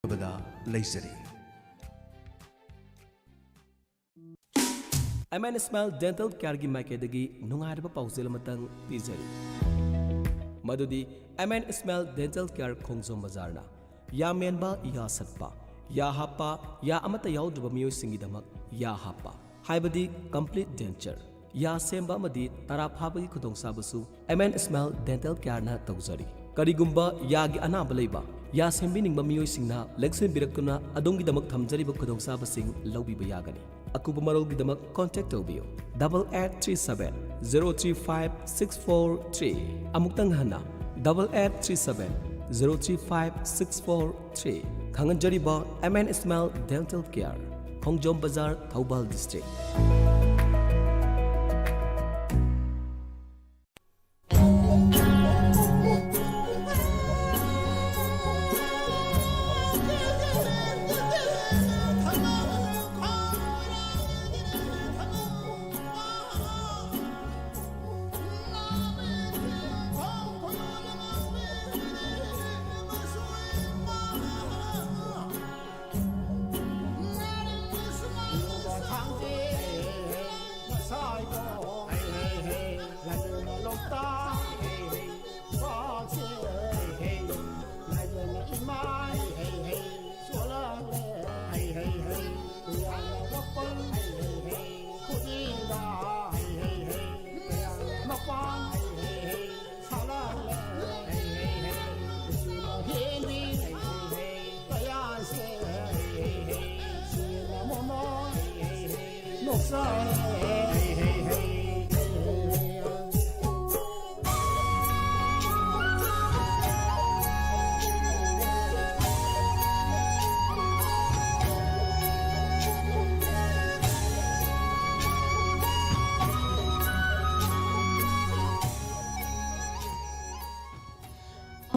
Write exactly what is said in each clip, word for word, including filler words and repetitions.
ꯂꯩꯖꯔꯤ꯫ M N Ismail dental ꯀꯤꯌꯔꯒꯤ ꯃꯥꯏꯀꯩꯗꯒꯤ ꯅꯨꯡꯉꯥꯏꯔꯕ ꯄꯥꯎꯖꯦꯜ ꯑꯃꯇꯪ ꯄꯤꯖꯔꯤ꯫ ꯃꯗꯨꯗꯤ M N Ismail dental care ꯈꯣꯡꯖꯣꯝ ꯕꯖꯥꯔꯅ ꯌꯥ ꯃꯦꯟꯕ, ꯌꯥ ꯁꯠꯄ, ꯌꯥ ꯍꯥꯞꯄ, ꯌꯥ ꯑꯃꯠꯇ ꯌꯥꯎꯗ꯭ꯔꯕ ꯃꯤꯑꯣꯏꯁꯤꯡꯒꯤꯗꯃꯛ ꯌꯥ ꯍꯥꯞꯄ, ꯍꯥꯏꯕꯗꯤ ꯀꯝꯄ꯭ꯂꯤꯠ ꯗꯦꯟꯆꯔ, ꯌꯥ ꯁꯦꯝꯕ ꯑꯃꯗꯤ ꯇꯔꯥ ꯐꯥꯕꯒꯤ ꯈꯨꯗꯣꯡꯆꯥꯕꯁꯨ ꯑꯦꯝ ꯑꯦꯟ ꯏꯁꯃꯥꯏꯜ ꯗꯦꯟꯇꯦꯜ ꯀꯤꯌꯔꯅ ꯇꯧꯖꯔꯤ꯫ ꯀꯔꯤꯒꯨꯝꯕ ꯌꯥꯒꯤ ꯑꯅꯥꯕ ꯂꯩꯕ, ꯌꯥ ꯁꯦꯝꯕꯤꯅꯤꯡꯕ ꯃꯤꯑꯣꯏꯁꯤꯡꯅ ꯂꯦꯡꯁꯤꯟꯕꯤꯔꯛꯇꯨꯅ ꯑꯗꯣꯝꯒꯤꯗꯃꯛ ꯊꯝꯖꯔꯤꯕ ꯈꯨꯗꯣꯡꯆꯥꯕꯁꯤꯡ ꯂꯧꯕꯤꯕ ꯌꯥꯒꯅꯤ꯫ ꯑꯀꯨꯞꯄ ꯃꯔꯣꯜꯒꯤꯗꯃꯛ ꯀꯣꯟꯇꯦꯛ ꯇꯧꯕꯤꯌꯨ, double eight three seven zero three five six four three꯫ ꯑꯃꯨꯛꯇꯪ ꯍꯟꯅ, double eight three seven zero three five six four three꯫ ꯈꯪꯍꯟꯖꯔꯤꯕ M N Ismail dental care, Khongjom Bazar, Thoubal district.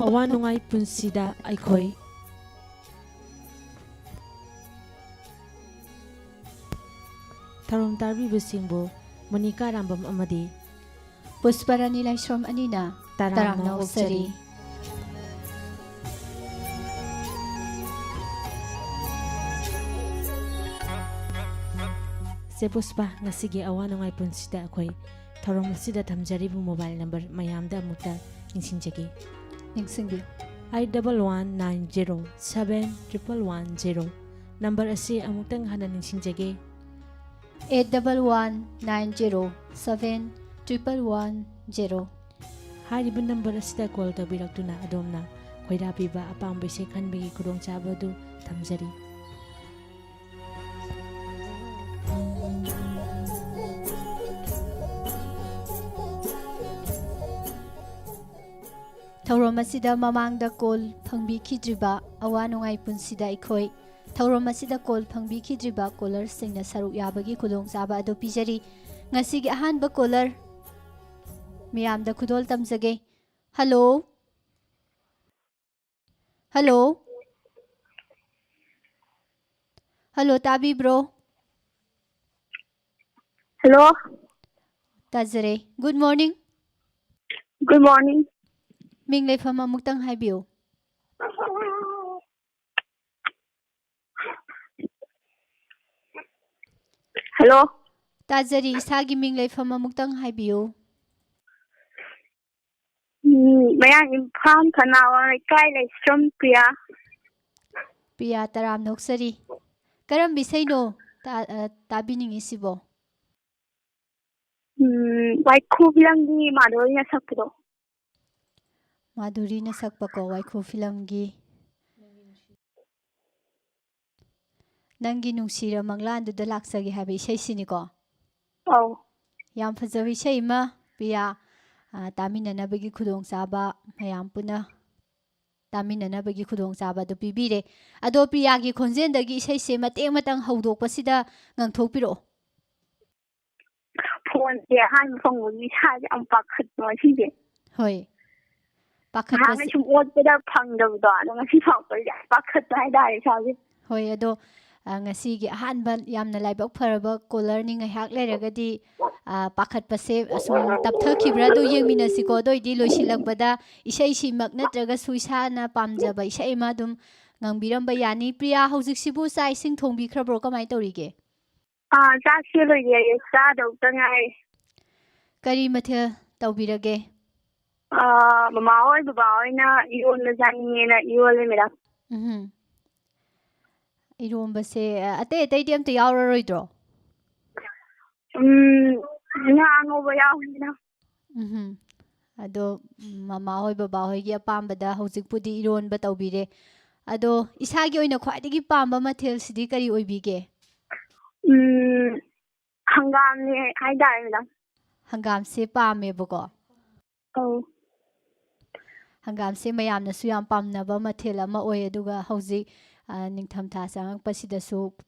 ꯑꯋꯥ ꯅꯨꯡꯉꯥꯏ ꯄꯨꯟꯁꯤꯗ ꯑꯩꯈꯣꯏ ꯊꯧꯔꯝ ꯇꯥꯕꯤꯕꯁꯤꯡꯕꯨ ꯃꯣꯅꯤꯀꯥ ꯔꯥꯝꯕꯝ ꯑꯃꯗꯤ ꯄꯨꯁꯄꯔꯥꯅꯤ ꯂꯥꯏꯁ꯭ꯔꯝ ꯑꯅꯤꯅ ꯇꯔꯥꯝꯅ ꯇꯔꯥꯝꯅ ꯑꯣꯛꯆꯔꯤ꯫ ꯑꯣꯛꯆꯔꯤ꯫ ꯆꯦ ꯄꯨꯁꯄꯥ, ꯉꯁꯤꯒꯤ ꯑꯋꯥ ꯅꯨꯡꯉꯥꯏ ꯄꯨꯟꯁꯤꯗ ꯑꯩꯈꯣꯏ ꯊꯧꯔꯝ ꯑꯁꯤꯗ ꯊꯝꯖꯔꯤꯕ mobile number ꯃꯌꯥꯝꯗ ꯑꯃꯨꯛꯇ ꯅꯤꯡꯁꯤꯡꯖꯒꯦ꯫ ꯅꯤꯡꯁꯤꯡꯕꯤꯌꯨ꯫ Eight double one nine zero seven triple one zero꯫ Number ꯑꯁꯤ ꯑꯃꯨꯛꯇꯪ ꯍꯟꯅ ꯅꯤꯡꯁꯤꯡꯖꯒꯦ꯫ Eight double one nine zero seven triple one zero꯫ ꯍꯥꯏꯔꯤꯕ number ꯑꯁꯤꯗ call ꯇꯧꯕꯤꯔꯛꯇꯨꯅ ꯑꯗꯣꯝꯅ ꯈꯣꯏꯗꯥ ꯄꯤꯕ ꯑꯄꯥꯝꯕ ꯏꯁꯩ ꯈꯟꯕꯒꯤ ꯈꯨꯗꯣꯡꯆꯥꯕ ꯑꯗꯨ ꯊꯝꯖꯔꯤ꯫ ꯊꯧꯔꯝ ꯑꯁꯤꯗ ꯃꯃꯥꯡꯗ call ꯐꯪꯕꯤꯈꯤꯗ꯭ꯔꯤꯕ ꯑꯋꯥ ꯅꯨꯡꯉꯥꯏ ꯄꯨꯟꯁꯤꯗ ꯑꯩꯈꯣꯏ ꯊꯧꯔꯝ ꯑꯁꯤꯗ call ꯐꯪꯕꯤꯈꯤꯗ꯭ꯔꯤꯕ callerꯁꯤꯡꯅ ꯁꯔꯨꯛ ꯌꯥꯕꯒꯤ ꯈꯨꯗꯣꯡꯆꯥꯕ ꯑꯗꯨ ꯄꯤꯖꯔꯤ꯫ ꯉꯁꯤꯒꯤ ꯑꯍꯥꯟꯕ caller ꯃꯤꯌꯥꯝꯗ ꯈꯨꯗꯣꯜ ꯇꯝꯖꯒꯦ꯫ Hello꯫ Hello꯫ Hello, ꯇꯥꯕꯤꯕ꯭ꯔꯣ? Hello, ꯇꯥꯖꯔꯦ꯫ Good morning꯫ good morning. ꯃꯤꯡ ꯂꯩꯐꯝ ꯑꯃꯨꯛꯇꯪ ꯍꯥꯏꯕꯤꯌꯨ꯫ Hello, ꯇꯥꯖꯔꯤ, ꯏꯁꯥꯒꯤ ꯃꯤꯡ ꯂꯩꯐꯝ ꯑꯃꯨꯛꯇꯪ ꯍꯥꯏꯕꯤꯌꯨ꯫ ꯎꯝ, ꯃꯌꯥꯡ ꯏꯝꯐꯥꯜ ꯈꯅꯥꯋꯥꯡ ꯂꯩꯀꯥꯏ ꯂꯩꯁ꯭ꯔꯝ ꯄ꯭ꯔꯤꯌꯥ꯫ ꯄ꯭ꯔꯤꯌꯥ, ꯇꯔꯥꯝꯅ ꯑꯣꯛꯆꯔꯤ꯫ ꯀꯔꯝꯕ ꯏꯁꯩꯅꯣ ꯇꯥ-, ꯑ, ꯇꯥꯕꯤꯅꯤꯡꯉꯤꯁꯤꯕꯣ? ꯎꯝ, ꯋꯥꯏꯈꯨ ꯐꯤꯂꯝꯒꯤ ꯃꯥꯙꯨꯔꯤꯅ ꯁꯛꯄꯗꯣ꯫ ꯃꯥꯙꯨꯔꯤꯅ ꯁꯛꯄꯀꯣ, ꯋꯥꯏꯈꯨ ꯐꯤꯂꯝꯒꯤ꯫ ꯅꯪꯒꯤ ꯅꯨꯡꯁꯤꯔ ꯃꯪꯂꯥꯟꯗꯨꯗ ꯂꯥꯛꯆꯒꯦ ꯍꯥꯏꯕ ꯏꯁꯩꯁꯤꯅꯤꯀꯣ꯫ ꯑꯧ꯫ ꯌꯥꯝ ꯐꯖꯕ ꯏꯁꯩ ꯑꯃ, ꯄ꯭ꯔꯤꯌꯥ꯫ ꯑ, ꯇꯥꯃꯤꯟꯅꯅꯕꯒꯤ ꯈꯨꯗꯣꯡꯆꯥꯕ, ꯃꯌꯥꯝ ꯄꯨꯟꯅ ꯇꯥꯃꯤꯟꯅꯅꯕꯒꯤ ꯈꯨꯗꯣꯡꯆꯥꯕ ꯑꯗꯨ ꯄꯤꯕꯤꯔꯦ꯫ ꯑꯗꯣ ꯄ꯭ꯔꯤꯌꯥꯒꯤ ꯈꯣꯟꯖꯦꯜꯗꯒꯤ ꯏꯁꯩꯁꯦ ꯃꯇꯦꯛ ꯑꯃꯇꯪ ꯍꯧꯗꯣꯛꯄꯁꯤꯗ ꯉꯪꯊꯣꯛꯄꯤꯔꯛꯑꯣ꯫ ꯐꯣꯟꯁꯦ ꯑꯍꯥꯟꯕ ꯐꯪꯕꯒꯤ ꯏꯁꯥꯁꯦ ꯌꯥꯝ ꯄꯥꯈꯠꯄ ꯉꯁꯤꯁꯦ꯫ ꯍꯣꯏ꯫ ꯅꯍꯥꯟꯈꯩ ꯄꯥꯈꯠꯄꯁꯦ꯫ ꯁꯨꯝ ꯑꯣꯠꯄꯗ ꯐꯪꯗꯕꯗꯣ, ꯑꯗꯣ ꯉꯁꯤ ꯐꯪꯉꯛꯄꯗ ꯌꯥꯝ ꯄꯥꯈꯠꯄ ꯍꯥꯏꯇꯥꯔꯦ ꯏꯁꯥꯁꯦ꯫ ꯍꯣꯏ, ꯑꯗꯣ, ꯑ, ꯉꯁꯤꯒꯤ ꯑꯍꯥꯟꯕ ꯌꯥꯝꯅ ꯂꯥꯏꯕꯛ ꯐꯔꯕ callerꯅꯤ꯫ ꯉꯥꯏꯍꯥꯛ ꯂꯩꯔꯒꯗꯤ, ꯑ, ꯄꯥꯈꯠꯄꯁꯦ ꯑꯁꯨꯝ ꯇꯞꯊꯈꯤꯕ꯭ꯔꯥ ꯑꯗꯨ ꯌꯦꯡꯃꯤꯟꯅꯁꯤꯀꯣ꯫ ꯑꯗꯨ ꯑꯣꯏꯗꯤ ꯂꯣꯏꯁꯤꯜꯂꯛꯄꯗ ꯏꯁꯩꯁꯤꯃꯛ ꯅꯠꯇ꯭ꯔꯒꯁꯨ ꯏꯁꯥꯅ ꯄꯥꯝꯖꯕ ꯏꯁꯩ ꯑꯃ ꯑꯗꯨꯝ ꯉꯪꯕꯤꯔꯝꯕ ꯌꯥꯅꯤ꯫ ꯄ꯭ꯔꯤꯌꯥ, ꯍꯧꯖꯤꯛꯁꯤꯕꯨ ꯆꯥꯛ ꯏꯁꯤꯡ ꯊꯣꯡꯕꯤꯈ꯭ꯔꯕ꯭ꯔꯣ? ꯀꯃꯥꯏꯅ ꯇꯧꯔꯤꯒꯦ? ꯑꯥ, ꯆꯥꯛꯁꯦ ꯂꯣꯏꯖꯔꯦ, ꯆꯥꯗꯧꯇ ꯉꯥꯏꯔꯦ꯫ ꯀꯔꯤ ꯃꯊꯦꯜ ꯇꯧꯕꯤꯔꯒꯦ? ꯑꯥ, ꯃꯃꯥ ꯍꯣꯏ ꯕꯕꯥ ꯍꯣꯏꯅ ꯏꯔꯣꯟꯕ ꯆꯥꯅꯤꯡꯉꯦꯅ ꯏꯔꯣꯜꯂꯦ, ꯃꯦꯗꯥꯝ꯫ ꯎꯝ꯫ ꯏꯔꯣꯝꯕꯁꯦ, ꯑ, ꯑꯇꯩ ꯑꯇꯩꯗꯤ ꯑꯝꯇ ꯌꯥꯎꯔꯔꯣꯏꯗ꯭ꯔꯣ? ꯎꯝ, ꯉꯥ ꯉꯧꯕ ꯌꯥꯎꯅꯤꯅ꯫ ꯎꯝ꯫ ꯑꯗꯣ, ꯎꯝ, ꯃꯃꯥ ꯍꯣꯏ ꯕꯕꯥ ꯍꯣꯏꯒꯤ ꯑꯄꯥꯝꯕꯗ ꯍꯧꯖꯤꯛꯄꯨꯗꯤ ꯏꯔꯣꯟꯕ ꯇꯧꯕꯤꯔꯦ꯫ ꯑꯗꯣ ꯏꯁꯥꯒꯤ ꯑꯣꯏꯅ ꯈ꯭ꯋꯥꯏꯗꯒꯤ ꯄꯥꯝꯕ ꯃꯊꯦꯜꯁꯤꯗꯤ ꯀꯔꯤ ꯑꯣꯏꯕꯤꯒꯦ? ꯎꯝ, ꯍꯪꯒꯥꯝꯅꯦ ꯍꯥꯏꯇꯥꯔꯦ, ꯃꯦꯗꯥꯝ꯫ ꯍꯪꯒꯥꯝꯁꯦ ꯄꯥꯝꯃꯦꯕꯀꯣ꯫ ꯑꯧ꯫ ꯍꯪꯒꯥꯝꯁꯦ ꯃꯌꯥꯝꯅꯁꯨ ꯌꯥꯝ ꯄꯥꯝꯅꯕ ꯃꯊꯦꯜ ꯑꯃ ꯑꯣꯏ꯫ ꯑꯗꯨꯒ ꯍꯧꯖꯤꯛ, ꯑ, ꯅꯤꯡꯊꯝꯊꯥ ꯆꯪꯉꯛꯄꯁꯤꯗꯁꯨ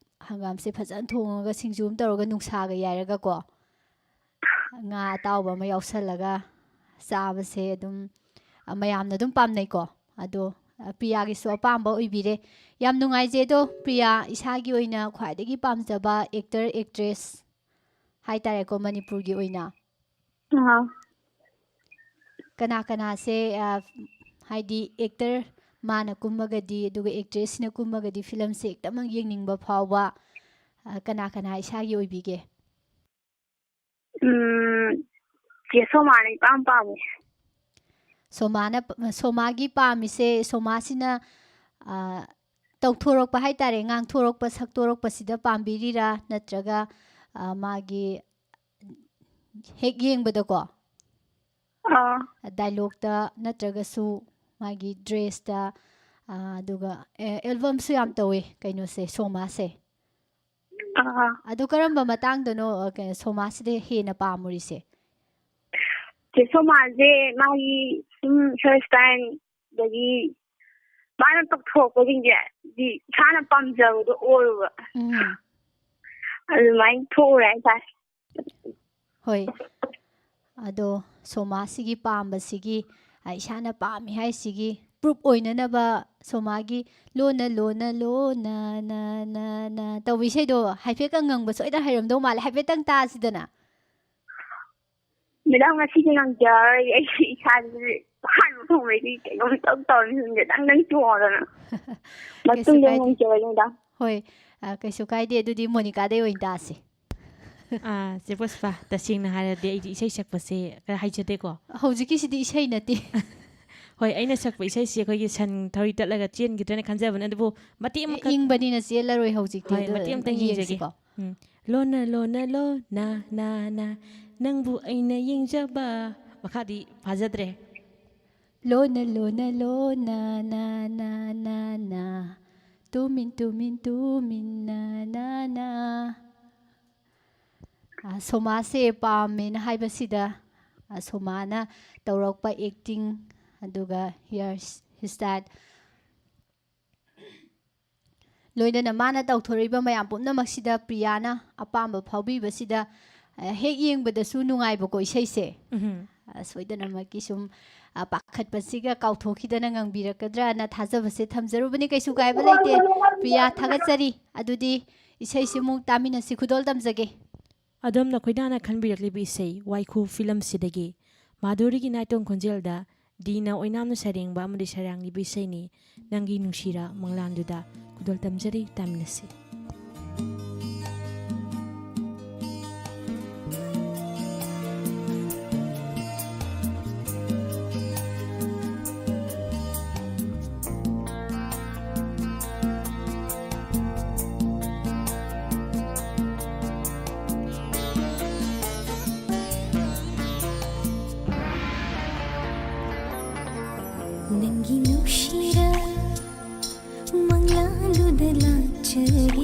ꯍꯪꯒꯥꯝꯁꯦ ꯐꯖꯅ ꯊꯣꯡꯉꯒ, ꯁꯤꯡꯖꯨ ꯑꯃ ꯇꯧꯔꯒ, ꯅꯨꯡꯁꯥꯒ ꯌꯥꯏꯔꯒꯀꯣ, ꯉꯥ ꯑꯇꯥꯎꯕ ꯑꯃ ꯌꯥꯎꯁꯜꯂꯒ ꯆꯥꯕꯁꯦ ꯑꯗꯨꯝ, ꯑ, ꯃꯌꯥꯝꯅ ꯑꯗꯨꯝ ꯄꯥꯝꯅꯩꯀꯣ꯫ ꯑꯗꯣ, ꯑ, ꯄ꯭ꯔꯤꯌꯥꯒꯤꯁꯨ ꯑꯄꯥꯝꯕ ꯑꯣꯏꯕꯤꯔꯦ꯫ ꯌꯥꯝ ꯅꯨꯡꯉꯥꯏꯖꯩ꯫ ꯑꯗꯣ ꯄ꯭ꯔꯤꯌꯥ, ꯏꯁꯥꯒꯤ ꯑꯣꯏꯅ ꯈ꯭ꯋꯥꯏꯗꯒꯤ ꯄꯥꯝꯖꯕ actor, actress ꯍꯥꯏꯇꯥꯔꯦꯀꯣ, ꯃꯅꯤꯄꯨꯔꯒꯤ ꯑꯣꯏꯅ꯫ ꯑꯥ꯫ ꯀꯅꯥ ꯀꯅꯥꯁꯦ, ꯑ, ꯍꯥꯏꯗꯤ actor ꯃꯥꯅ ꯀꯨꯝꯃꯒꯗꯤ, ꯑꯗꯨꯒ actressꯁꯤꯅ ꯀꯨꯝꯃꯒꯗꯤ ꯐꯤꯂꯝꯁꯦ ꯍꯦꯛꯇꯃꯛ ꯌꯦꯡꯅꯤꯡꯕ ꯐꯥꯎꯕ, ꯑ, ꯀꯅꯥ ꯀꯅꯥ ꯏꯁꯥꯒꯤ ꯑꯣꯏꯕꯤꯒꯦ? ꯎꯝ, ꯆꯦ ꯁꯣꯃꯥꯅ ꯏꯄꯥꯝ ꯄꯥꯝꯃꯦ꯫ ꯁꯣꯃꯥꯅ, ꯁꯣꯃꯥꯒꯤ ꯄꯥꯝꯃꯤꯁꯦ, ꯁꯣꯃꯥꯁꯤꯅ, ꯑ, ꯇꯧꯊꯣꯔꯛꯄ ꯍꯥꯏꯇꯥꯔꯦ, ꯉꯥꯡꯊꯣꯔꯛꯄ, ꯁꯛꯇꯣꯔꯛꯄꯁꯤꯗ ꯄꯥꯝꯕꯤꯔꯤꯔꯥ, ꯅꯠꯇ꯭ꯔꯒ, ꯑ, ꯃꯥꯒꯤ ꯍꯦꯛ ꯌꯦꯡꯕꯗꯀꯣ, ꯑꯥ꯫ Dialogueꯇ ꯅꯠꯇ꯭ꯔꯒꯁꯨ ꯃꯥꯒꯤ dressꯇ, ꯑ, ꯑꯗꯨꯒ, ꯑꯦ, albumꯁꯨ ꯌꯥꯝ ꯇꯧꯋꯦ ꯀꯩꯅꯣꯁꯦ, ꯁꯣꯃꯥꯁꯦ꯫ ꯑꯥ꯫ ꯑꯗꯣ ꯀꯔꯝꯕ ꯃꯇꯥꯡꯗꯅꯣ, ꯑ, ꯀꯩꯅꯣ, ꯁꯣꯃꯥꯁꯤꯗ ꯍꯦꯟꯅ ꯄꯥꯝꯃꯨꯔꯤꯁꯦ? ꯆꯦ ꯁꯣꯃꯥꯁꯦ ꯃꯥꯒꯤ ꯁꯨꯝ hair style, ꯑꯗꯒꯤ ꯃꯥꯅ ꯇꯧꯊꯣꯔꯛꯄꯁꯤꯡꯁꯦ ꯍꯥꯏꯗꯤ ꯏꯁꯥꯅ ꯄꯥꯝꯖꯕꯗꯣ ꯑꯣꯏꯌꯦꯕ꯫ ꯎꯝ꯫ ꯑꯗꯨꯃꯥꯏꯅ ꯊꯣꯛꯎꯔꯦ ꯍꯥꯏꯇꯥꯔꯦ꯫ ꯍꯣꯏ꯫ ꯑꯗꯣ ꯁꯣꯃꯥꯁꯤꯒꯤ ꯄꯥꯝꯕꯁꯤꯒꯤ, ꯑ, ꯏꯁꯥꯅ ꯄꯥꯝꯃꯤ ꯍꯥꯏꯁꯤꯒꯤ proof ꯑꯣꯏꯅꯅꯕ ꯁꯣꯃꯥꯒꯤ "ꯂꯣꯟꯅ, ꯂꯣꯟꯅ, ꯂꯣꯟꯅ, ꯅ, ꯅ, ꯅ" ꯇꯧꯕ ꯏꯁꯩꯗꯣ ꯍꯥꯏꯐꯦꯠꯀ ꯉꯪꯕ ꯁꯣꯏꯗꯅ ꯍꯩꯔꯝꯗꯧ ꯃꯥꯜꯂꯦ꯫ ꯍꯥꯏꯐꯦꯠꯇꯪ ꯇꯥꯁꯤꯗꯅ꯫ ꯃꯦꯗꯥꯝ, ꯉꯁꯤꯗꯤ ꯉꯝꯖꯔꯔꯣꯏ꯫ ꯑꯩ ꯏꯁꯥꯁꯦ ꯑꯍꯥꯟꯕ ꯊꯣꯡꯕꯩꯗꯤ ꯀꯩꯅꯣꯝ ꯏꯇꯧ ꯇꯧꯔꯦ꯫ ꯈꯪꯗꯦ, ꯅꯪ, ꯅꯪ ꯆꯣꯡꯉꯣꯗꯅ꯫ ꯀꯩꯁꯨ ꯃꯇꯨꯡꯗ ꯀꯥꯏꯗꯦ꯫ ꯉꯝꯖꯔꯒꯦ, ꯃꯦꯗꯥꯝ꯫ ꯍꯣꯏ, ꯑ, ꯀꯩꯁꯨ ꯀꯥꯏꯗꯦ꯫ ꯑꯗꯨꯗꯤ ꯃꯣꯅꯤꯀꯥꯗꯩ ꯑꯣꯏꯅ ꯇꯥꯁꯤ꯫ ꯑꯥ, ꯆꯦ ꯄꯨꯁꯄꯥ, ꯇꯁꯦꯡꯅ ꯍꯥꯏꯔꯗꯤ ꯑꯩꯗꯤ ꯏꯁꯩ ꯁꯛꯄꯁꯦ ꯈꯔ ꯍꯩꯖꯗꯦꯀꯣ꯫ ꯍꯧꯖꯤꯛꯀꯤꯁꯤꯗꯤ ꯏꯁꯩ ꯅꯠꯇꯦ꯫ ꯍꯣꯏ, ꯑꯩꯅ ꯁꯛꯄ ꯏꯁꯩꯁꯤ ꯑꯩꯈꯣꯏꯒꯤ ꯁꯟ ꯊꯧꯔꯤ ꯇꯠꯂꯒ ꯆꯦꯟꯈꯤꯗ꯭ꯔꯅ ꯈꯟꯖꯕꯅꯦ, ꯑꯗꯨꯕꯨ ꯃꯇꯦꯛ ꯑꯃꯈꯛ꯫ ꯏꯪꯕꯅꯤꯅ ꯆꯦꯜꯂꯔꯣꯏ ꯍꯧꯖꯤꯛꯇꯤ꯫ ꯍꯣꯏ, ꯑꯗꯨ ꯃꯇꯦꯛ ꯑꯃꯇꯪ ꯌꯦꯡꯖꯒꯦ꯫ ꯌꯦꯡꯁꯤꯀꯣ꯫ ꯎꯝ꯫ ꯂꯣꯟꯅ ꯂꯣꯟꯅ ꯂꯣꯟꯅ ꯅꯥ ꯅꯥ, ꯅꯪꯕꯨ ꯑꯩꯅ ꯌꯦꯡꯖꯕ꯫ ꯃꯈꯥꯗꯤ ꯐꯥꯖꯗ꯭ꯔꯦ꯫ ꯂꯣꯟꯅ ꯂꯣꯟꯅ ꯂꯣꯟꯅ ꯅꯥ ꯅꯥ ꯅꯥ ꯅꯥ, ꯇꯨꯃꯤꯟ ꯇꯨꯃꯤꯟ ꯇꯨꯃꯤꯟ ꯅꯥ ꯅꯥ ꯅꯥ꯫ ꯑ, ꯁꯣꯃꯥꯁꯦ ꯄꯥꯝꯃꯦꯅ ꯍꯥꯏꯕꯁꯤꯗ, ꯑ, ꯁꯣꯃꯥꯅ ꯇꯧꯔꯛꯄ ꯑꯦꯛꯇꯤꯡ, ꯑꯗꯨꯒ ꯍꯤꯌꯔ ꯁ꯭ꯇꯥꯏꯜ, ꯂꯣꯏꯅꯅ ꯃꯥꯅ ꯇꯧꯊꯣꯔꯛꯏꯕ ꯃꯌꯥꯝ ꯄꯨꯝꯅꯃꯛꯁꯤꯗ ꯄ꯭ꯔꯤꯌꯥꯅ ꯑꯄꯥꯝꯕ ꯐꯥꯎꯕꯤꯕꯁꯤꯗ, ꯑ, ꯍꯦꯛ ꯌꯦꯡꯕꯗꯁꯨ ꯅꯨꯡꯉꯥꯏꯕꯀꯣ ꯏꯁꯩꯁꯦ꯫ ꯎꯝ꯫ ꯑ, ꯁꯣꯏꯗꯅꯃꯛꯀꯤ ꯁꯨꯝ, ꯑ, ꯄꯥꯈꯠꯄꯁꯤꯒ ꯀꯥꯎꯊꯣꯛꯈꯤꯗꯅ ꯉꯪꯕꯤꯔꯛꯀꯗ꯭ꯔꯅ ꯊꯥꯖꯕꯁꯦ ꯊꯝꯖꯔꯨꯕꯅꯤ꯫ ꯀꯩꯁꯨ ꯀꯥꯏꯕ ꯂꯩꯇꯦ꯫ ꯄ꯭ꯔꯤꯌꯥ, ꯊꯥꯒꯠꯆꯔꯤ꯫ ꯑꯗꯨꯗꯤ ꯏꯁꯩꯁꯤꯃꯨꯛ ꯇꯥꯃꯤꯟꯅꯁꯤ꯫ ꯈꯨꯗꯣꯜ ꯇꯝꯖꯒꯦ꯫ ꯑꯗꯣꯝꯅ ꯈꯣꯏꯗꯥꯅ ꯈꯟꯕꯤꯔꯛꯂꯤꯕ ꯏꯁꯩ ꯋꯥꯏꯈꯨ ꯐꯤꯂꯝꯁꯤꯗꯒꯤ ꯃꯥꯙꯨꯔꯤꯒꯤ ꯅꯥꯏꯇꯣꯝ ꯈꯣꯟꯖꯦꯜꯗ ꯗꯤꯅ ꯑꯣꯏꯅꯥꯝꯅ ꯁꯩꯔꯦꯡꯕ ꯑꯃꯗꯤ ꯁꯩꯔꯥꯡꯂꯤꯕ ꯏꯁꯩꯅꯤ, ꯅꯪꯒꯤ ꯅꯨꯡꯁꯤꯔ ꯃꯪꯂꯥꯟꯗꯨꯗ꯫ ꯈꯨꯗꯣꯜ ꯇꯝꯖꯔꯤ, ꯇꯥꯃꯤꯟꯅꯁꯤ꯫ ꯅꯪꯒꯤ ꯅꯨꯡꯁꯤꯔ ꯃꯪꯂꯥꯟꯗꯨꯗ ꯂꯥꯛꯆꯒꯦ꯫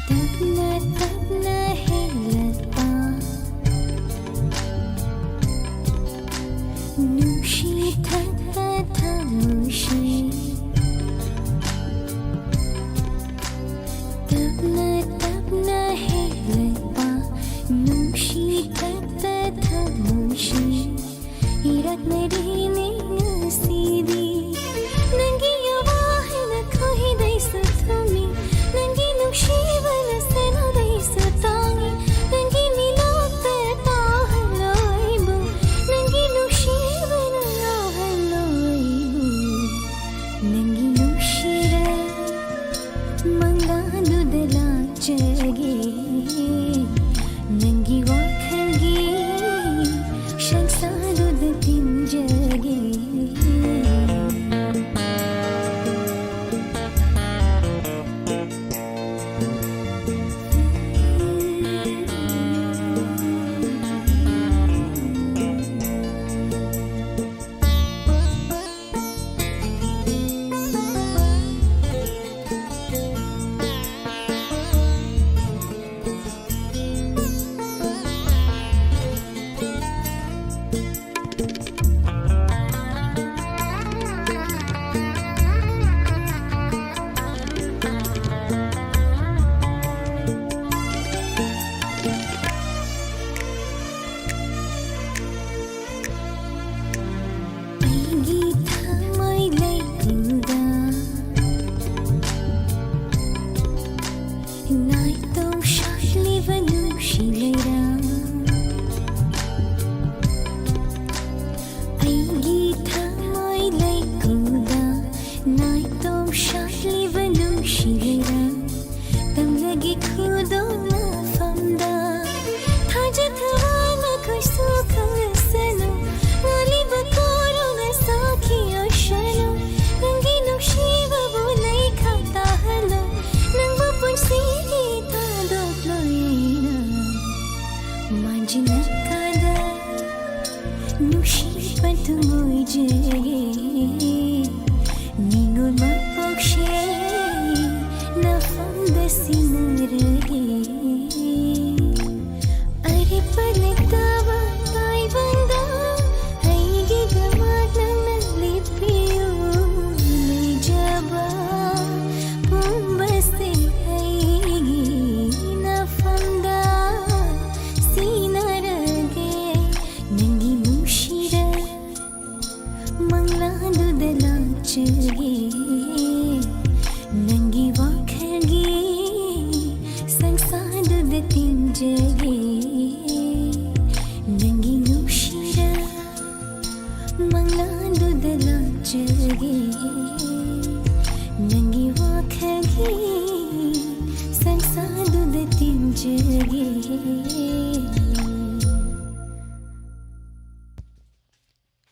ꯇꯞꯅ ꯇꯞꯅ ꯍꯦꯜꯂꯛꯄ ꯅꯨꯡꯁꯤ ꯊꯛꯄ ꯊꯃꯣꯏꯁꯤ꯫ ꯇꯞꯅ ꯇꯞꯅ ꯍꯦꯜꯂꯛꯄ ꯅꯨꯡꯁꯤ ꯊꯛꯄ ꯊꯃꯣꯏꯁꯤ꯫ ꯏꯔꯛꯅꯔꯤꯅꯦ ꯉꯁꯤꯗꯤ ꯅꯪꯒꯤ ꯑꯋꯥꯍꯩꯅ ꯈꯣꯏꯗꯩ ꯁꯨꯊꯨꯝꯃꯤ꯫ ꯅꯪꯒꯤ ꯅꯨꯡꯁꯤꯕꯅ ꯁꯦꯟ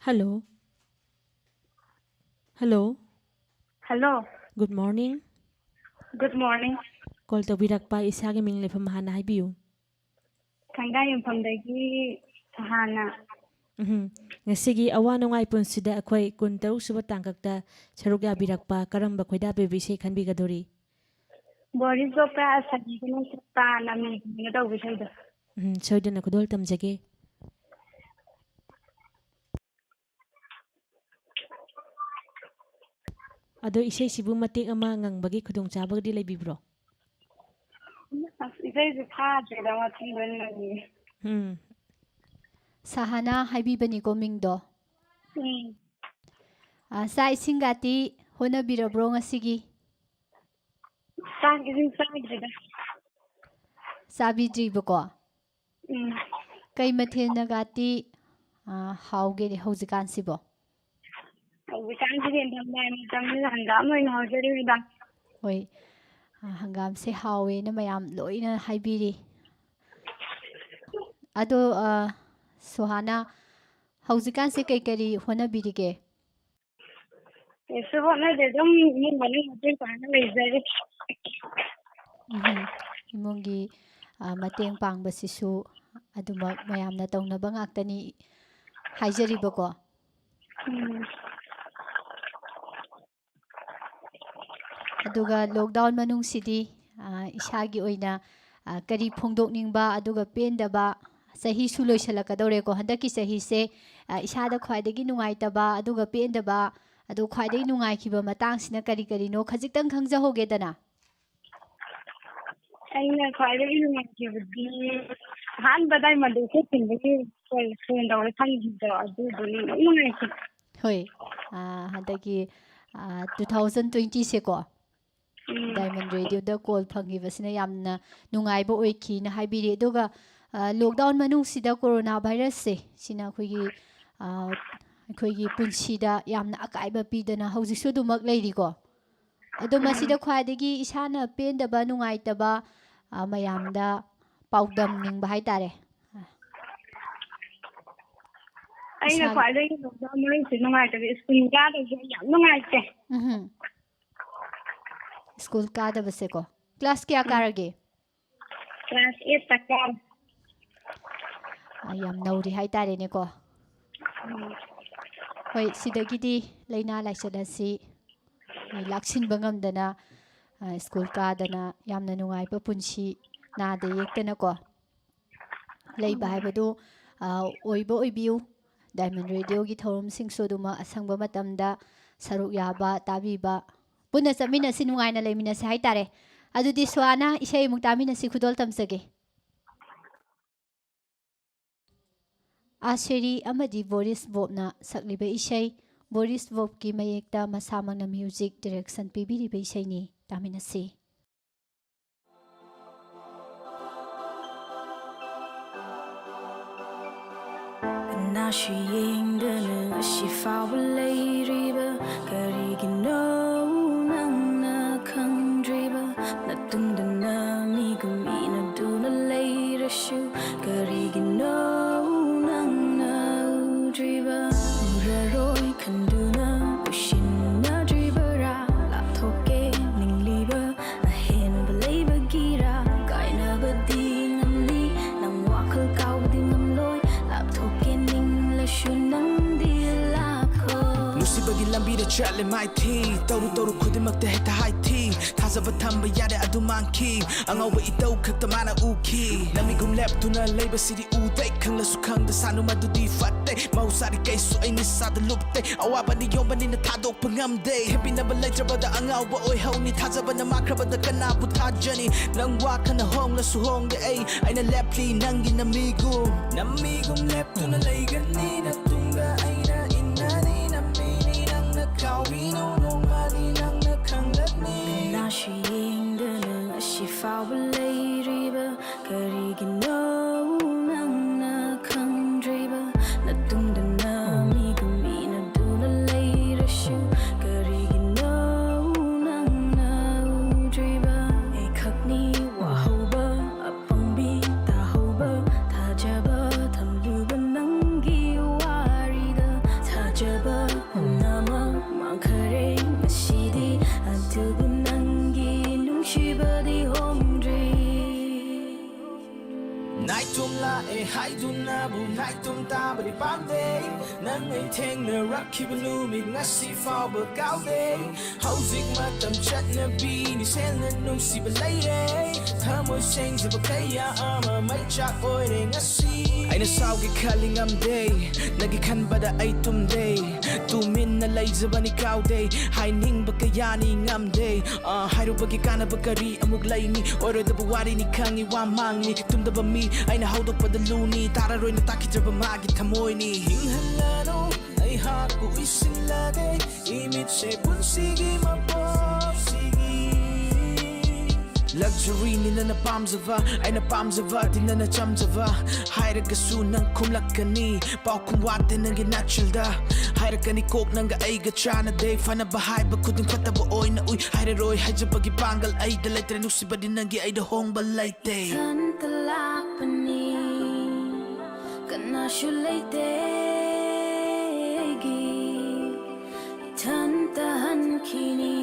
Hello. Hello. Hello. Good morning. Good morning. Call ꯇꯧꯕꯤꯔꯛꯄ, ꯏꯁꯥꯒꯤ ꯃꯤꯡ ꯂꯩꯐꯝ ꯍꯥꯟꯅ ꯍꯥꯏꯕꯤꯌꯨ꯫ ꯊꯥꯡꯒꯥ ꯌꯨꯝꯐꯝꯗꯒꯤ ꯁꯍꯥꯅ꯫ ꯎꯝ꯫ ꯉꯁꯤꯒꯤ ꯑꯋꯥ ꯅꯨꯡꯉꯥꯏ ꯄꯨꯟꯁꯤꯗ ꯑꯩꯈꯣꯏ ꯀꯨꯟꯇꯔꯨꯛ ꯁꯨꯕ ꯇꯥꯡꯀꯛꯇ ꯁꯔꯨꯛ ꯌꯥꯕꯤꯔꯛꯄ ꯀꯔꯝꯕ ꯈꯣꯏꯗꯥꯕꯤꯕ ꯏꯁꯩ ꯈꯟꯕꯤꯒꯗꯧꯔꯤ? ꯕꯣꯔꯤꯁ ꯖꯣꯕ꯭ꯔꯥ ꯑꯁꯥꯒꯤꯗꯅ ꯆꯠꯄ ꯅꯃꯤꯡꯅ ꯇꯧꯕ ꯏꯁꯩꯗꯣ꯫ ꯎꯝ, ꯁꯣꯏꯗꯅ ꯈꯨꯗꯣꯜ ꯇꯝꯖꯒꯦ꯫ ꯑꯗꯣ ꯏꯁꯩꯁꯤꯕꯨ ꯃꯇꯦꯛ ꯑꯃ ꯉꯪꯕꯒꯤ ꯈꯨꯗꯣꯡꯆꯥꯕꯒꯗꯤ ꯂꯩꯕꯤꯕ꯭ꯔꯣ? ꯑꯁ, ꯏꯁꯩꯁꯦ ꯊꯥꯗ꯭ꯔꯦꯗ, ꯃꯊꯪꯗ ꯑꯣꯏꯅ ꯉꯪꯉꯒꯦ꯫ ꯎꯝ꯫ ꯁꯍꯥꯅꯥ ꯍꯥꯏꯕꯤꯕꯅꯤꯀꯣ ꯃꯤꯡꯗꯣ? ꯎꯝ꯫ ꯑ, ꯆꯥꯛ ꯏꯁꯤꯡꯒꯥꯇꯤ ꯍꯣꯠꯅꯕꯤꯔꯕ꯭ꯔꯣ ꯉꯁꯤꯒꯤ? ꯆꯥꯛ ꯏꯁꯤꯡ ꯆꯥꯗ꯭ꯔꯤꯗ꯫ ꯆꯥꯕꯤꯗ꯭ꯔꯤꯕꯀꯣ? ꯎꯝ꯫ ꯀꯩ ꯃꯊꯦꯜꯅꯒꯥꯇꯤ, ꯑ, ꯍꯥꯎꯒꯦ ꯍꯧꯖꯤꯛꯀꯥꯟꯁꯤꯕꯣ? ꯍꯧꯖꯤꯛꯀꯥꯟꯁꯤꯗꯤ ꯏꯪꯊꯝꯊꯥ ꯃꯇꯝꯅꯤꯅ ꯍꯪꯒꯥꯝ ꯑꯣꯏꯅ ꯍꯥꯎꯖꯔꯤꯃꯤꯗ꯫ ꯍꯣꯏ, ꯑ, ꯍꯪꯒꯥꯝꯁꯦ ꯍꯥꯎꯋꯦꯅ ꯃꯌꯥꯝ ꯂꯣꯏꯅ ꯍꯥꯏꯕꯤꯔꯤ꯫ ꯑꯗꯣ, ꯑ, ꯁꯨꯍꯥꯅꯥ, ꯍꯧꯖꯤꯛꯀꯥꯟꯁꯦ ꯀꯩ ꯀꯔꯤ ꯍꯣꯠꯅꯕꯤꯔꯤꯒꯦ? ꯀꯩꯁꯨ ꯍꯣꯠꯅꯗꯦ, ꯑꯗꯨꯝ ꯏꯃꯨꯡ ꯃꯅꯨꯡ ꯃꯇꯦꯡ ꯄꯥꯡꯉ ꯂꯩꯖꯔꯤ꯫ ꯎꯝ, ꯏꯃꯨꯡꯒꯤ, ꯑ, ꯃꯇꯦꯡ ꯄꯥꯡꯕꯁꯤꯁꯨ ꯑꯗꯨꯃꯛ ꯃꯌꯥꯝꯅ ꯇꯧꯅꯕ ꯉꯥꯛꯇꯅꯤ ꯍꯥꯏꯖꯔꯤꯕꯀꯣ꯫ ꯎꯝ꯫ ꯑꯗꯨꯒ lockdown ꯃꯅꯨꯡꯁꯤꯗꯤ, ꯑ, ꯏꯁꯥꯒꯤ ꯑꯣꯏꯅ, ꯑ, ꯀꯔꯤ ꯐꯣꯡꯗꯣꯛꯅꯤꯡꯕ, ꯑꯗꯨꯒ ꯄꯦꯟꯗꯕ, ꯆꯍꯤꯁꯨ ꯂꯣꯏꯁꯤꯜꯂꯛꯀꯗꯧꯔꯦꯀꯣ꯫ ꯍꯟꯗꯛꯀꯤ ꯆꯍꯤꯁꯦ, ꯑ, ꯏꯁꯥꯗ ꯈ꯭ꯋꯥꯏꯗꯒꯤ ꯅꯨꯡꯉꯥꯏꯇꯕ, ꯑꯗꯨꯒ ꯄꯦꯟꯗꯕ, ꯑꯗꯨ ꯈ꯭ꯋꯥꯏꯗꯒꯤ ꯅꯨꯡꯉꯥꯏꯈꯤꯕ ꯃꯇꯥꯡꯁꯤꯅ ꯀꯔꯤ ꯀꯔꯤꯅꯣ ꯈꯖꯤꯛꯇꯪ ꯈꯪꯖꯍꯧꯒꯦꯗꯅ? ꯑꯩꯅ ꯈ꯭ꯋꯥꯏꯗꯒꯤ ꯅꯨꯡꯉꯥꯏꯈꯤꯕꯗꯤ ꯑꯍꯥꯟꯕ diamond ꯏꯁꯩ ꯈꯤꯟꯕꯒꯤ call phone ꯇꯧꯔ ꯐꯪꯈꯤꯕꯗꯣ, ꯑꯗꯨꯗꯨꯅꯤ ꯌꯥꯝ ꯅꯨꯡꯉꯥꯏꯈꯤ꯫ ꯍꯣꯏ, ꯑꯥ, ꯍꯟꯗꯛꯀꯤ, ꯑꯥ, two thousand twenty ꯁꯦꯀꯣ, ꯎꯝ꯫ Diamond Radio ꯗ call ꯐꯪꯈꯤꯕꯁꯤꯅ ꯌꯥꯝꯅ ꯅꯨꯡꯉꯥꯏꯕ ꯑꯣꯏꯈꯤꯅ ꯍꯥꯏꯕꯤꯔꯤ꯫ ꯑꯗꯨꯒ, ꯑꯥ, lockdown ꯃꯅꯨꯡꯁꯤꯗ corona virus ꯁꯦ, ꯁꯤꯅ ꯑꯩꯈꯣꯏꯒꯤ, ꯑꯥ, ꯑꯩꯈꯣꯏꯒꯤ ꯄꯨꯟꯁꯤꯗ ꯌꯥꯝꯅ ꯑꯀꯥꯏꯕ ꯄꯤꯗꯅ ꯍꯧꯖꯤꯛꯁꯨ ꯑꯗꯨꯃꯛ ꯂꯩꯔꯤꯀꯣ꯫ ꯑꯗꯣ ꯎꯝ꯫ ꯃꯁꯤꯗ ꯈ꯭ꯋꯥꯏꯗꯒꯤ ꯏꯁꯥꯅ ꯄꯦꯟꯗꯕ, ꯅꯨꯡꯉꯥꯏꯇꯕ, ꯑ, ꯃꯌꯥꯝꯗ ꯄꯥꯎꯗꯝꯅꯤꯡꯕ ꯍꯥꯏꯇꯥꯔꯦ? ꯑꯩꯅ ꯏꯁꯥꯒꯤ- ꯈ꯭ꯋꯥꯏꯗꯒꯤ ꯂꯧꯗ ꯃꯔꯨꯞꯁꯦ ꯅꯨꯡꯉꯥꯏꯇꯕ ꯁ꯭ꯀꯨꯜ ꯀꯥꯗꯕꯁꯦ ꯑꯩ ꯌꯥꯝ ꯅꯨꯡꯉꯥꯏꯇꯦ꯫ ꯎꯝ꯫ ꯁ꯭ꯀꯨꯜ ꯀꯥꯗꯕꯁꯦꯀꯣ꯫ ꯀ꯭ꯂꯥꯁ ꯀꯌꯥ ꯀꯥꯔꯒꯦ? ꯀ꯭ꯂꯥꯁ ꯑꯦꯠꯇ ꯀꯥꯔꯦ꯫ ꯑ, ꯌꯥꯝ ꯅꯧꯔꯤ ꯍꯥꯏꯇꯥꯔꯦꯅꯦꯀꯣ꯫ ꯍꯣꯏ, ꯁꯤꯗꯒꯤꯗꯤ ꯂꯥꯏꯅꯥ ꯂꯥꯏꯆꯠ ꯑꯁꯤ, ꯑ, ꯂꯥꯛꯁꯤꯟꯕ ꯉꯝꯗꯅ, ꯑ, ꯁ꯭ꯀꯨꯜ ꯀꯥꯗꯅ ꯌꯥꯝꯅ ꯅꯨꯡꯉꯥꯏꯕ ꯄꯨꯟꯁꯤ ꯅꯥꯗ ꯌꯦꯛꯇꯅꯀꯣ ꯂꯩꯕ ꯍꯥꯏꯕꯗꯨ, ꯑ, ꯑꯣꯏꯕ ꯑꯣꯏꯕꯤꯌꯨ꯫ ꯗꯥꯏꯃꯟ ꯔꯦꯗꯤꯑꯣꯒꯤ ꯊꯧꯔꯝꯁꯤꯡꯁꯨ ꯑꯗꯨꯃꯛ ꯑꯁꯪꯕ ꯃꯇꯝꯗ ꯁꯔꯨꯛ ꯌꯥꯕ, ꯇꯥꯕꯤꯕ, ꯄꯨꯟꯅ ꯆꯠꯃꯤꯟꯅꯁꯤ, ꯅꯨꯡꯉꯥꯏꯅ ꯂꯩꯃꯤꯟꯅꯁꯤ ꯍꯥꯏꯇꯥꯔꯦ꯫ ꯑꯗꯨꯗꯤ ꯁ꯭ꯋꯥꯅ ꯏꯁꯩ ꯑꯃꯨꯛ ꯇꯥꯃꯤꯟꯅꯁꯤ, ꯈꯨꯗꯣꯜ ꯇꯝꯖꯒꯦ꯫ ꯑꯥꯁꯦꯔꯤ ꯑꯃꯗꯤ ꯕꯣꯔꯤꯁ ꯕꯣꯞꯅ ꯁꯛꯂꯤꯕ ꯏꯁꯩ, ꯕꯣꯔꯤꯁ ꯕꯣꯞꯀꯤ ꯃꯌꯦꯛꯇ ꯃꯁꯥꯃꯛꯅ ꯃ꯭ꯌꯨꯖꯤꯛ ꯗꯤꯔꯦꯛꯁꯟ ꯄꯤꯕꯤꯔꯤꯕ ꯏꯁꯩꯅꯤ꯫ ꯇꯥꯃꯤꯟꯅꯁꯤ꯫ ꯅꯥꯁꯨ ꯌꯦꯡꯗꯅ ꯉꯁꯤ ꯐꯥꯎꯕ ꯂꯩꯔꯤꯕ ꯀꯔꯤꯒꯤꯅꯣ ꯅꯪꯅ ꯈꯪꯗ꯭ꯔꯤꯕ? ꯅꯇꯨꯡꯗꯅ ꯃꯤꯒꯨꯝ ꯏꯟꯅꯗꯨꯅ ꯂꯩꯔꯁꯨ ꯀꯔꯤꯒꯤꯅꯣ ꯅꯪꯅ ꯎꯗ꯭ꯔꯤꯕ? ꯎꯔꯔꯣꯏ ꯈꯟꯗꯨꯅ ꯎꯁꯤꯟꯅꯗ꯭ꯔꯤꯕꯔꯥ? ꯂꯥꯞꯊꯣꯛꯀꯦ ꯅꯤꯡꯂꯤꯕ ꯑꯍꯦꯟꯕ ꯂꯩꯕꯒꯤꯔꯥ? ꯀꯥꯏꯅꯕꯗꯤ ꯉꯝꯂꯤ, ꯅꯪ ꯋꯥꯈꯜ ꯀꯥꯎꯕꯗꯤ ꯉꯝꯂꯣꯏ꯫ ꯂꯥꯞꯊꯣꯛꯀꯦ ꯅꯤꯡꯂꯁꯨ ꯅꯪꯗꯤ ꯂꯥꯛꯈꯣ꯫ ꯅꯨꯡꯁꯤꯕꯒꯤ ꯂꯝꯕꯤꯗ ꯆꯠꯂꯦ ꯃꯥꯏꯊꯤ ꯇꯧꯔꯨ ꯇꯧꯔꯨ ꯈꯨꯗꯤꯡꯃꯛꯇ ꯍꯦꯛꯇ ꯍꯥꯏꯊꯤ꯫ ꯊꯥꯖꯕ ꯊꯝꯕ ꯌꯥꯗꯦ ꯑꯗꯨ ꯃꯥꯡꯈꯤ꯫ ꯑꯉꯧꯕ ꯏꯇꯧ ꯈꯛꯇ ꯃꯥꯅ ꯎꯈꯤ꯫ ꯅꯃꯤꯒꯨꯝ ꯂꯦꯞꯇꯨꯅ ꯂꯩꯕꯁꯤꯗꯤ ꯎꯗꯦ꯫ ꯈꯪꯂꯁꯨ ꯈꯪꯗ ꯁꯥꯅꯨ ꯃꯗꯨꯗꯤ ꯐꯠꯇꯦ꯫ ꯃꯍꯧꯁꯥꯗꯤ ꯀꯩꯁꯨ ꯑꯩ ꯅꯤꯁꯥꯗ ꯂꯨꯞꯇꯦ꯫ ꯑꯋꯥꯕꯅꯤ ꯌꯣꯝꯕꯅꯤꯅ ꯊꯥꯗꯣꯛꯄ ꯉꯝꯗꯦ꯫ ꯍꯦꯞꯄꯤꯅꯕ ꯂꯩꯇ꯭ꯔꯕꯗ ꯑꯉꯥꯎꯕ ꯑꯣꯏꯍꯧꯅꯤ꯫ ꯊꯥꯖꯕꯅ ꯃꯥꯡꯈ꯭ꯔꯕꯗ ꯀꯅꯥꯕꯨ ꯊꯥꯖꯅꯤ? ꯅꯪ ꯋꯥꯈꯜꯅ ꯍꯣꯡꯂꯁꯨ ꯍꯣꯡꯗꯦ ꯑꯩ꯫ ꯑꯩꯅ ꯂꯦꯞꯂꯤ ꯅꯪꯒꯤ ꯅꯃꯤꯒꯨꯝ꯫ ꯅꯃꯤꯒꯨꯝ ꯂꯦꯞꯇꯨꯅ ꯂꯩꯒꯅꯤ ꯅꯇꯨꯡꯗ ꯑꯩꯅ ꯏꯟꯅꯅꯤ꯫ ꯅꯃꯤꯅꯤ ꯅꯪꯅ ꯀꯥꯎꯔꯤꯅꯣ ꯅꯣꯡꯃꯗꯤ ꯅꯪꯅ ꯈꯪꯂꯛꯅꯤ꯫ ꯅꯥꯁꯨ ꯌꯦꯡꯗꯅ ꯉꯁꯤ ꯐꯥꯎꯕ ꯂꯩꯔꯤꯕ ꯀꯔꯤꯒꯤꯅꯣ ꯅꯪꯅ ꯈꯪꯗ꯭ꯔꯤꯕ? ꯅꯇꯨꯡꯗꯅ ꯃꯤꯒꯨꯝ ꯏꯟꯅꯗꯨꯅ ꯂꯩꯔꯁꯨ ꯀꯔꯤꯒꯤꯅꯣ ꯅꯪꯅ ꯎꯗ꯭ꯔꯤꯕ? ꯑꯩꯈꯛꯅꯤ ꯋꯥꯍꯧꯕ ꯑꯄꯪꯕꯤ ꯇꯨꯝ ꯂꯥꯛꯑꯦ ꯍꯥꯏꯗꯨꯅꯕꯨ ꯅꯥꯏꯇꯣꯝ ꯇꯥꯕꯗꯤ ꯄꯥꯝꯗꯦ꯫ ꯅꯪ ꯑꯩ ꯊꯦꯡꯅꯔꯛꯈꯤꯕ ꯅꯨꯃꯤꯠ ꯉꯁꯤ ꯐꯥꯎꯕ ꯀꯥꯎꯗꯦ꯫ ꯍꯧꯖꯤꯛ ꯃꯇꯝ ꯆꯠꯅꯕꯤꯅꯤ ꯁꯦꯜꯅ ꯅꯨꯡꯁꯤꯕ ꯂꯩꯔꯦ꯫ ꯊꯃꯣꯏ ꯁꯦꯡꯖꯕ ꯀꯌꯥ ꯑꯃ ꯃꯩ ꯆꯥꯛ ꯑꯣꯏꯔꯦ ꯉꯁꯤ꯫ ꯑꯩꯅ ꯁꯥꯎꯒꯦ ꯈꯜꯂꯤ ꯉꯝꯗꯦ꯫ ꯅꯪꯒꯤ ꯈꯟꯕꯗ ꯑꯩ ꯇꯨꯝꯗꯦ꯫ ꯇꯨꯃꯤꯟꯅ ꯂꯩꯖꯕꯅꯤ ꯀꯥꯎꯗꯦ꯫ ꯍꯥꯏꯅꯤꯡꯕ ꯀꯌꯥꯅꯤ ꯉꯝꯗꯦ꯫ ꯑ, ꯍꯥꯏꯔꯨꯕꯒꯤ ꯀꯥꯟꯅꯕ ꯀꯔꯤ ꯑꯃꯨꯛ ꯂꯩꯅꯤ? ꯑꯣꯏꯔꯣꯏꯗꯕ ꯋꯥꯔꯤꯅꯤ ꯈꯪꯉꯤ ꯋꯥ ꯃꯥꯡꯅꯤ꯫ ꯇꯨꯝꯗꯕ ꯃꯤ ꯑꯩꯅ ꯍꯧꯗꯣꯛꯄꯗ ꯂꯨꯅꯤ꯫ ꯇꯥꯔꯔꯣꯏꯅ ꯇꯥꯈꯤꯗ꯭ꯔꯕ ꯃꯥꯒꯤ ꯊꯃꯣꯏꯅꯤ꯫ ꯍꯤꯡꯍꯜꯂꯅꯨ ꯑꯩꯍꯥꯛꯄꯨ ꯎꯏꯁꯤꯜꯂꯒꯦ꯫ ꯏꯃꯤꯠꯁꯦ ꯄꯨꯟꯁꯤꯒꯤ ꯃꯄꯣꯛꯁꯤꯒꯤ꯫ ꯂꯛꯖꯔꯤꯅꯤ ꯅꯪꯅ ꯄꯥꯝꯖꯕ, ꯑꯩꯅ ꯄꯥꯝꯖꯕꯗꯤ ꯅꯪꯅ ꯆꯝꯖꯕ꯫ ꯍꯥꯏꯔꯒꯁꯨ ꯅꯪ ꯈꯨꯝꯂꯛꯀꯅꯤ꯫ ꯄꯥꯎꯈꯨꯝ ꯋꯥꯠꯇꯦ ꯅꯪꯒꯤ ꯅꯥꯆꯤꯜꯗ꯫ ꯍꯥꯏꯔꯛꯀꯅꯤ ꯀꯣꯛ ꯅꯪꯒ ꯑꯩꯒ ꯆꯥꯟꯅꯗꯦ꯫ ꯐꯅꯕ ꯍꯥꯏꯕ ꯈꯨꯗꯤꯡ ꯐꯠꯇꯕ ꯑꯣꯏꯅ ꯎꯏ꯫ ꯍꯥꯏꯔꯔꯣꯏ ꯍꯥꯏꯖꯕꯒꯤ ꯄꯥꯡꯒꯜ ꯑꯩꯗ ꯂꯩꯇ꯭ꯔꯦ꯫ ꯅꯨꯡꯁꯤꯕꯗꯤ ꯅꯪꯒꯤ ꯑꯩꯗ ꯍꯣꯡꯕ ꯂꯩꯇꯦ꯫ ꯏꯊꯟꯇ ꯂꯥꯛꯄꯅꯤ ꯀꯅꯥꯁꯨ ꯂꯩꯇꯦ ꯑꯩꯒꯤ꯫ ꯏꯊꯟꯇ ꯍꯟꯈꯤꯅꯤ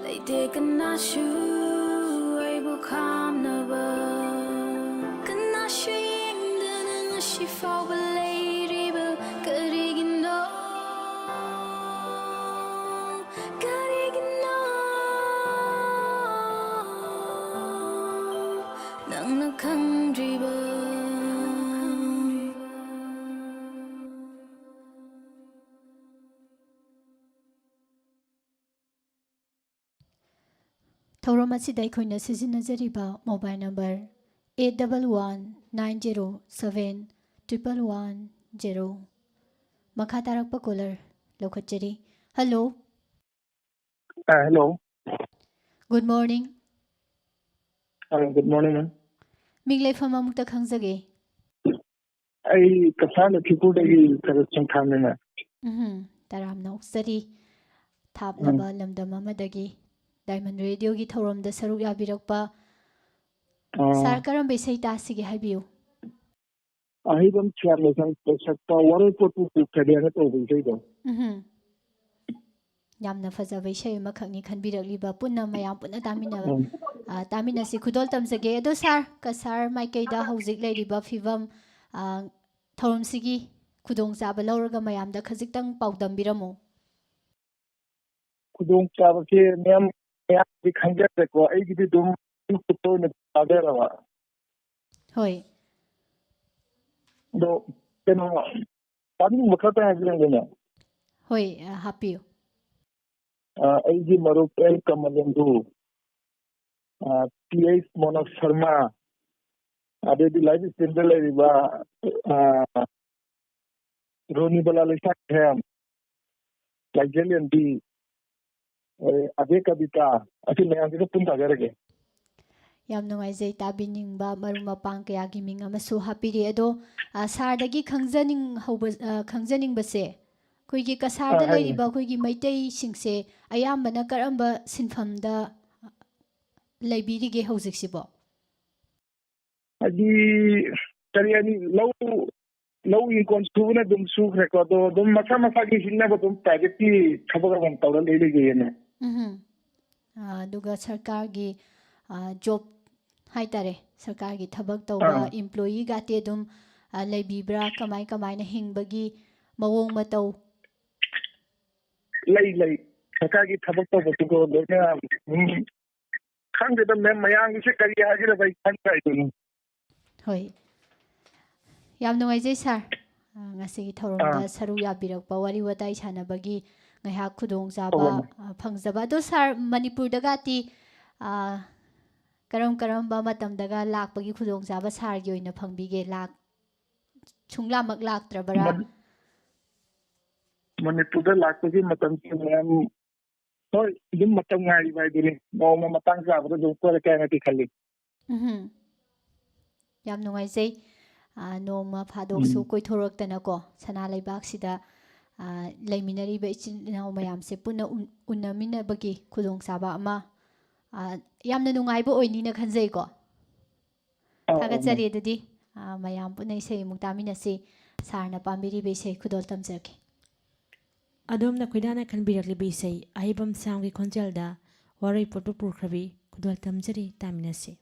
ꯂꯩꯇꯦ ꯀꯅꯥꯁꯨ ꯑꯩꯕꯨ ꯈꯥꯝꯅꯕ꯫ ꯀꯅꯥꯁꯨ ꯌꯦꯡꯗꯅ ꯉꯁꯤ ꯐꯥꯎꯕ ꯂꯩꯔꯤꯕ ꯀꯔꯤꯒꯤꯅꯣ? ꯀꯔꯤꯒꯤꯅꯣ ꯅꯪꯅ ꯈꯪꯗ꯭ꯔꯤꯕ? ꯊꯧꯔꯝ ꯑꯁꯤꯗ ꯑꯩꯈꯣꯏꯅ ꯁꯤꯖꯤꯟꯅꯖꯔꯤꯕ mobile number eight double one nine zero seven triple one zero꯫ ꯃꯈꯥ ꯇꯥꯔꯛꯄ caller ꯂꯧꯈꯠꯆꯔꯤ꯫ Hello꯫ ꯑ, hello꯫ Good morning꯫ ꯑ, good morning, ma'am꯫ ꯃꯤꯡ ꯂꯩꯐꯝ ꯑꯃꯨꯛꯇ ꯈꯪꯖꯒꯦ꯫ ꯑꯩ ꯀꯁꯥꯔ ꯂꯈꯤꯄꯨꯔꯗꯒꯤ ꯁꯔꯠ ꯁꯪꯊꯥꯝꯅꯦ, ma'am꯫ ꯎꯝ, ꯇꯔꯥꯝꯅ ꯑꯣꯛꯆꯔꯤ꯫ ꯊꯥꯞꯂꯕ ꯂꯝꯗꯝ ꯑꯃꯗꯒꯤ Diamond Radio ꯒꯤ ꯊꯧꯔꯝꯗ ꯁꯔꯨꯛ ꯌꯥꯕꯤꯔꯛꯄ꯫ ꯑ, Sir, ꯀꯔꯝꯕ ꯏꯁꯩ ꯇꯥꯁꯤꯒꯦ ꯍꯥꯏꯕꯤꯌꯨ꯫ ꯑꯍꯩꯕꯝ ꯁ꯭ꯌꯥꯝꯅ ꯁꯛꯄ ꯋꯥꯔꯣꯏ ꯄꯣꯠꯄꯨ ꯄꯨꯈ꯭ꯔꯗꯤ ꯍꯥꯏꯅ ꯇꯧꯕ ꯏꯁꯩꯗꯣ꯫ ꯎꯝ꯫ ꯌꯥꯝꯅ ꯐꯖꯕ ꯏꯁꯩ ꯑꯃꯈꯛꯅꯤ ꯈꯟꯕꯤꯔꯛꯂꯤꯕ, ꯄꯨꯟꯅ ꯃꯌꯥꯝ ꯄꯨꯟꯅ ꯇꯥꯃꯤꯟꯅꯕ꯫ ꯎꯝ꯫ ꯑ, ꯇꯥꯃꯤꯟꯅꯁꯤ꯫ ꯈꯨꯗꯣꯜ ꯇꯝꯖꯒꯦ꯫ ꯑꯗꯣ ꯁꯥꯔ, ꯀꯁꯥꯔ ꯃꯥꯏꯀꯩꯗ ꯍꯧꯖꯤꯛ ꯂꯩꯔꯤꯕ ꯐꯤꯕꯝ, ꯑ, ꯊꯧꯔꯝꯁꯤꯒꯤ ꯈꯨꯗꯣꯡꯆꯥꯕ ꯂꯧꯔꯒ ꯃꯌꯥꯝꯗ ꯈꯖꯤꯛꯇꯪ ꯄꯥꯎꯗꯝꯕꯤꯔꯝꯃꯨ꯫ ꯈꯨꯗꯣꯡꯆꯥꯕꯁꯦ ꯃꯌꯥꯝ, ꯃꯌꯥꯝꯗꯤ ꯈꯪꯖꯗ꯭ꯔꯦꯀꯣ, ꯑꯩꯒꯤꯗꯤ ꯑꯗꯨꯝ YouTube ꯑꯣꯏꯅ ꯊꯥꯖꯔꯕ꯫ ꯍꯣꯏ꯫ ꯑꯗꯣ ꯀꯩꯅꯣ, ꯇꯥꯅꯤꯡꯕ ꯈꯔ ꯍꯥꯏꯕꯤꯔꯝꯒꯦꯅꯦ꯫ ꯍꯣꯏ, ꯑ, ꯍꯥꯞꯄꯤꯌꯨ꯫ ꯑ, ꯑꯩꯒꯤ ꯃꯔꯨꯞ ꯑꯦꯜ ꯀꯃꯂꯦꯟꯗꯨ, ꯑ, ꯄꯤ ꯑꯩꯆ ꯃꯣꯅꯣꯖ ꯁꯔꯃ, ꯑꯗꯩꯗꯤ ꯂꯥꯏꯐ ꯁ꯭ꯇꯥꯏꯜꯗ ꯂꯩꯔꯤꯕ, ꯑ, ꯔꯣꯅꯤꯕꯂꯥ ꯂꯩꯁꯥꯡꯊꯦꯝ, ꯂꯥꯏꯖꯂꯦꯟꯕꯤ, ꯑꯦ, ꯑꯕꯦ ꯀꯕꯤꯇꯥ, ꯑꯁꯤ ꯃꯌꯥꯝꯁꯤꯒ ꯄꯨꯟ ꯇꯥꯖꯔꯒꯦ꯫ ꯌꯥꯝ ꯅꯨꯡꯉꯥꯏꯖꯩ, ꯇꯥꯕꯤꯅꯤꯡꯕ ꯃꯔꯨꯞ ꯃꯄꯥꯡ ꯀꯌꯥꯒꯤ ꯃꯤꯡ ꯑꯃꯁꯨ ꯍꯥꯞꯄꯤꯔꯤ꯫ ꯑꯗꯣ, ꯑ, ꯁꯥꯔꯗꯒꯤ ꯈꯪꯖꯅꯤꯡꯍꯧꯕ-, ꯑ, ꯈꯪꯖꯅꯤꯡꯕꯁꯦ, ꯑꯩꯈꯣꯏꯒꯤ ꯀꯁꯥꯔꯗ ꯑꯥ, ꯍꯥꯏꯌꯨ꯫ ꯂꯩꯔꯤꯕ ꯑꯩꯈꯣꯏꯒꯤ ꯃꯩꯇꯩꯁꯤꯡꯁꯦ ꯑꯌꯥꯝꯕꯅ ꯀꯔꯝꯕ ꯁꯤꯟꯐꯝꯗ ꯂꯩꯕꯤꯔꯤꯒꯦ ꯍꯧꯖꯤꯛꯁꯤꯕꯣ? ꯍꯥꯏꯗꯤ, ꯀꯔꯤ ꯍꯥꯏꯅꯤ, ꯂꯧ, ꯂꯧ ꯏꯪꯈꯣꯜ ꯁꯨꯕꯅ ꯑꯗꯨꯝ ꯁꯨꯈ꯭ꯔꯦꯀꯣ, ꯑꯗꯣ ꯑꯗꯨꯝ ꯃꯁꯥ ꯃꯁꯥꯒꯤ ꯍꯤꯡꯅꯕ ꯑꯗꯨꯝ ꯄ꯭ꯔꯥꯏꯚꯦꯠꯀꯤ ꯊꯕꯛ ꯑꯃ ꯇꯧꯔ ꯂꯩ ꯂꯩꯖꯩꯌꯦꯅꯦ꯫ ꯎꯝꯍꯨꯝ꯫ ꯑꯥ, ꯑꯗꯨꯒ ꯁꯔꯀꯥꯔꯒꯤ, ꯑꯥ, ꯖꯣꯕ ꯍꯥꯏꯇꯥꯔꯦ, ꯁꯔꯀꯥꯔꯒꯤ ꯊꯕꯛ ꯇꯧꯕ ꯑꯥ꯫ ꯏꯝꯄ꯭ꯂꯣꯌꯤꯒꯥꯇꯤ ꯑꯗꯨꯝ, ꯑꯥ, ꯂꯩꯕꯤꯕ꯭ꯔꯥ? ꯀꯃꯥꯏ ꯀꯃꯥꯏꯅ ꯍꯤꯡꯕꯒꯤ ꯃꯑꯣꯡ ꯃꯇꯧ? ꯂꯩ, ꯂꯩ꯫ ꯁꯔꯀꯥꯔꯒꯤ ꯊꯕꯛ ꯇꯧꯕꯁꯤꯀꯣ ꯂꯣꯏꯅ, ꯎꯝ, ꯈꯪꯗꯦꯗ ꯃꯦꯝ, ꯃꯌꯥꯝꯒꯤꯁꯦ ꯀꯔꯤ ꯍꯥꯏꯒꯗꯕ ꯑꯩ ꯈꯪꯗ꯭ꯔꯦ ꯑꯗꯨꯅꯤ꯫ ꯍꯣꯏ꯫ ꯌꯥꯝ ꯅꯨꯡꯉꯥꯏꯖꯩ ꯁꯥꯔ꯫ ꯑ, ꯉꯁꯤꯒꯤ ꯊꯧꯔꯝꯗ ꯑꯥ꯫ ꯁꯔꯨꯛ ꯌꯥꯕꯤꯔꯛꯄ, ꯋꯥꯔꯤ ꯋꯥꯇꯥꯏ ꯁꯥꯟꯅꯕꯒꯤ ꯉꯥꯏꯍꯥꯛ ꯈꯨꯗꯣꯡꯆꯥꯕ, ꯍꯣꯏ, ꯃꯦꯝ꯫ ꯑ, ꯐꯪꯖꯕ꯫ ꯑꯗꯣ ꯁꯥꯔ, ꯃꯅꯤꯄꯨꯔꯗꯒꯗꯤ, ꯑ, ꯀꯔꯝ ꯀꯔꯝꯕ ꯃꯇꯝꯗꯒ ꯂꯥꯛꯄꯒꯤ ꯈꯨꯗꯣꯡꯆꯥꯕ ꯁꯥꯔꯒꯤ ꯑꯣꯏꯅ ꯐꯪꯕꯤꯒꯦ? ꯂꯥꯛ-, ꯁꯨꯡꯂꯥꯃꯛ ꯂꯥꯛꯇ꯭ꯔꯕꯔꯥ? ꯃꯅꯤ-, ꯃꯅꯤꯄꯨꯔꯗ ꯂꯥꯛꯄꯒꯤ ꯃꯇꯝꯁꯦ ꯃꯌꯥꯝ, ꯍꯣꯏ, ꯑꯗꯨꯝ ꯃꯇꯝ ꯉꯥꯏꯔꯤꯕ ꯍꯥꯏꯗꯨꯅꯤ꯫ ꯅꯣꯡꯃ ꯃꯇꯥꯡ ꯆꯥꯕꯗ ꯑꯗꯨꯝ ꯀꯣꯏꯔꯛꯀꯦ ꯍꯥꯏꯅꯗꯤ ꯈꯜꯂꯤ꯫ ꯎꯝꯍꯨꯝ꯫ ꯌꯥꯝ ꯅꯨꯡꯉꯥꯏꯖꯩ꯫ ꯑ, ꯅꯣꯡꯃ ꯐꯥꯗꯣꯛꯁꯨ ꯎꯝ꯫ ꯀꯣꯏꯊꯣꯔꯛꯇꯅꯀꯣ, ꯁꯅꯥ ꯂꯩꯕꯥꯛꯁꯤꯗ, ꯑ, ꯂꯩꯃꯤꯟꯅꯔꯤꯕ ꯏꯆꯤꯟ ꯏꯅꯥꯎ ꯃꯌꯥꯝꯁꯦ ꯄꯨꯟꯅ ꯎꯟ-, ꯎꯅꯃꯤꯟꯅꯕꯒꯤ ꯈꯨꯗꯣꯡꯆꯥꯕ ꯑꯃ, ꯑ, ꯌꯥꯝꯅ ꯅꯨꯡꯉꯥꯏꯕ ꯑꯣꯏꯅꯤꯅ ꯈꯟꯖꯩꯀꯣ꯫ ꯑꯧ, ꯑꯧ, ꯊꯥꯒꯠꯆꯔꯤ꯫ ꯃꯦꯝ꯫ ꯑꯗꯨꯗꯤ, ꯑ, ꯃꯌꯥꯝ ꯄꯨꯟꯅ ꯏꯁꯩ ꯑꯃꯨꯛ ꯇꯥꯃꯤꯟꯅꯁꯤ꯫ ꯁꯥꯔꯅ ꯄꯥꯝꯕꯤꯔꯤꯕ ꯏꯁꯩ ꯈꯨꯗꯣꯜ ꯇꯝꯖꯔꯛꯀꯦ꯫ ꯑꯗꯣꯝꯅ ꯈꯣꯏꯗꯥꯅ ꯈꯟꯕꯤꯔꯛꯂꯤꯕ ꯏꯁꯩ ꯑꯍꯩꯕꯝ ꯁꯥꯝꯒꯤ ꯈꯣꯟꯖꯦꯜꯗ ꯋꯥꯔꯣꯏ ꯄꯣꯠꯄꯨ ꯄꯨꯈ꯭ꯔꯕꯤ꯫ ꯈꯨꯗꯣꯜ ꯇꯝꯖꯔꯤ, ꯇꯥꯃꯤꯟꯅꯁꯤ꯫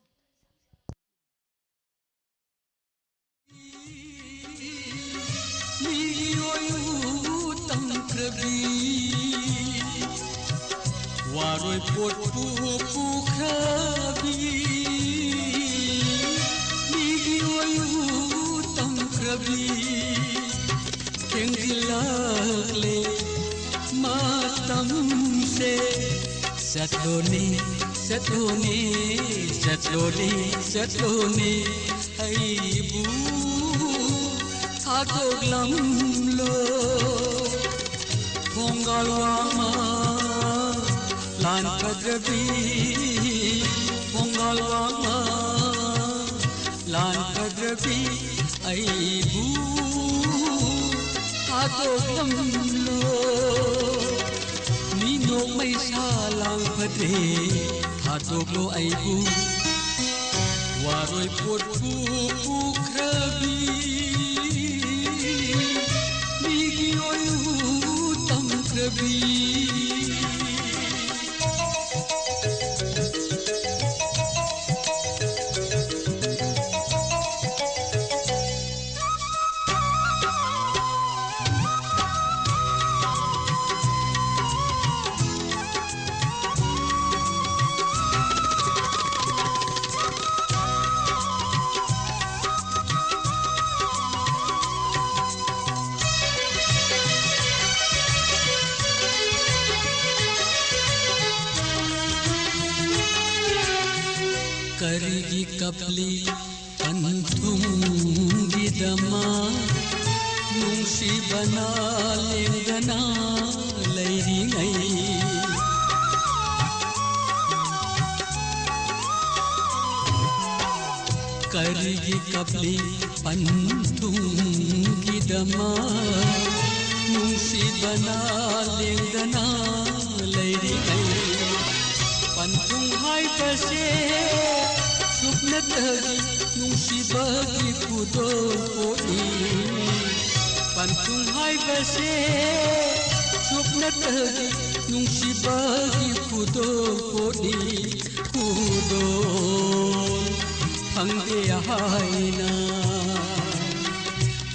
ꯃꯤꯒꯤ ꯑꯣꯏꯌꯨ ꯇꯝꯈ꯭ꯔꯕꯤ, ꯋꯥꯔꯣꯏ ꯄꯣꯠꯄꯨ ꯄꯨꯈ꯭ꯔꯕꯤ, ꯃꯤꯒꯤ ꯑꯣꯏꯌꯨ ꯇꯝꯈ꯭ꯔꯕꯤ, ꯊꯦꯡꯖꯤꯜꯂꯛꯂꯦ ꯃꯇꯝꯁꯦ꯫ ꯆꯠꯂꯣꯅꯦ, ꯆꯠꯂꯣꯅꯦ, ꯆꯠꯂꯣꯅꯦ, ꯆꯠꯂꯣꯅꯦ, ꯑꯩꯕꯨ ꯊꯥꯗꯣꯛꯂꯝꯂꯣ꯫ ꯊꯣꯡꯒꯥꯜ ꯋꯥꯡꯃ ꯂꯥꯟ ꯐꯗ꯭ꯔꯕꯤ, ꯊꯣꯡꯒꯥꯜ ꯋꯥꯡꯃ ꯂꯥꯟ ꯐꯗ꯭ꯔꯕꯤ, ꯑꯩꯕꯨ ꯊꯥꯗꯣꯛꯂꯝꯂꯣ꯫ ꯃꯤ ꯅꯣꯛꯃꯩ ꯁꯥ ꯂꯥꯡ ꯐꯗ꯭ꯔꯦ, ꯊꯥꯗꯣꯛꯂꯣ ꯑꯩꯕꯨ꯫ ꯋꯥꯔꯣꯏ ꯄꯣꯠꯄꯨ ꯄꯨꯈ꯭ꯔꯕꯤ, ꯃꯤꯒꯤ ꯑꯣꯏꯌꯨ ꯇꯝꯈ꯭ꯔꯕꯤ꯫ ꯀꯔꯤꯒꯤ ꯀꯞꯂꯤ ꯄꯟꯊꯨꯡꯒꯤꯗꯃꯛ? ꯅꯨꯡꯁꯤꯕꯅ ꯂꯦꯡꯗꯅ ꯂꯩꯔꯤꯉꯩ꯫ ꯀꯔꯤꯒꯤ ꯀꯞꯂꯤ ꯄꯟꯊꯨꯡꯒꯤꯗꯃꯛ? ꯅꯨꯡꯁꯤꯕꯅ ꯂꯦꯡꯗꯅ ꯂꯩꯔꯤꯉꯩ꯫ ꯄꯟꯊꯨꯡ ꯍꯥꯏꯕꯁꯦ ꯁꯨꯞꯅꯇꯒꯤ ꯅꯨꯡꯁꯤꯕꯒꯤ ꯈꯨꯗꯣꯜ ꯄꯣꯠꯅꯤ꯫ ꯄꯟꯊꯨꯡ ꯍꯥꯏꯕꯁꯦ ꯁꯨꯞꯅꯇꯒꯤ ꯅꯨꯡꯁꯤꯕꯒꯤ ꯈꯨꯗꯣꯜ ꯄꯣꯠꯅꯤ꯫ ꯈꯨꯗꯣꯜ ꯐꯪꯗꯦ ꯍꯥꯏꯅ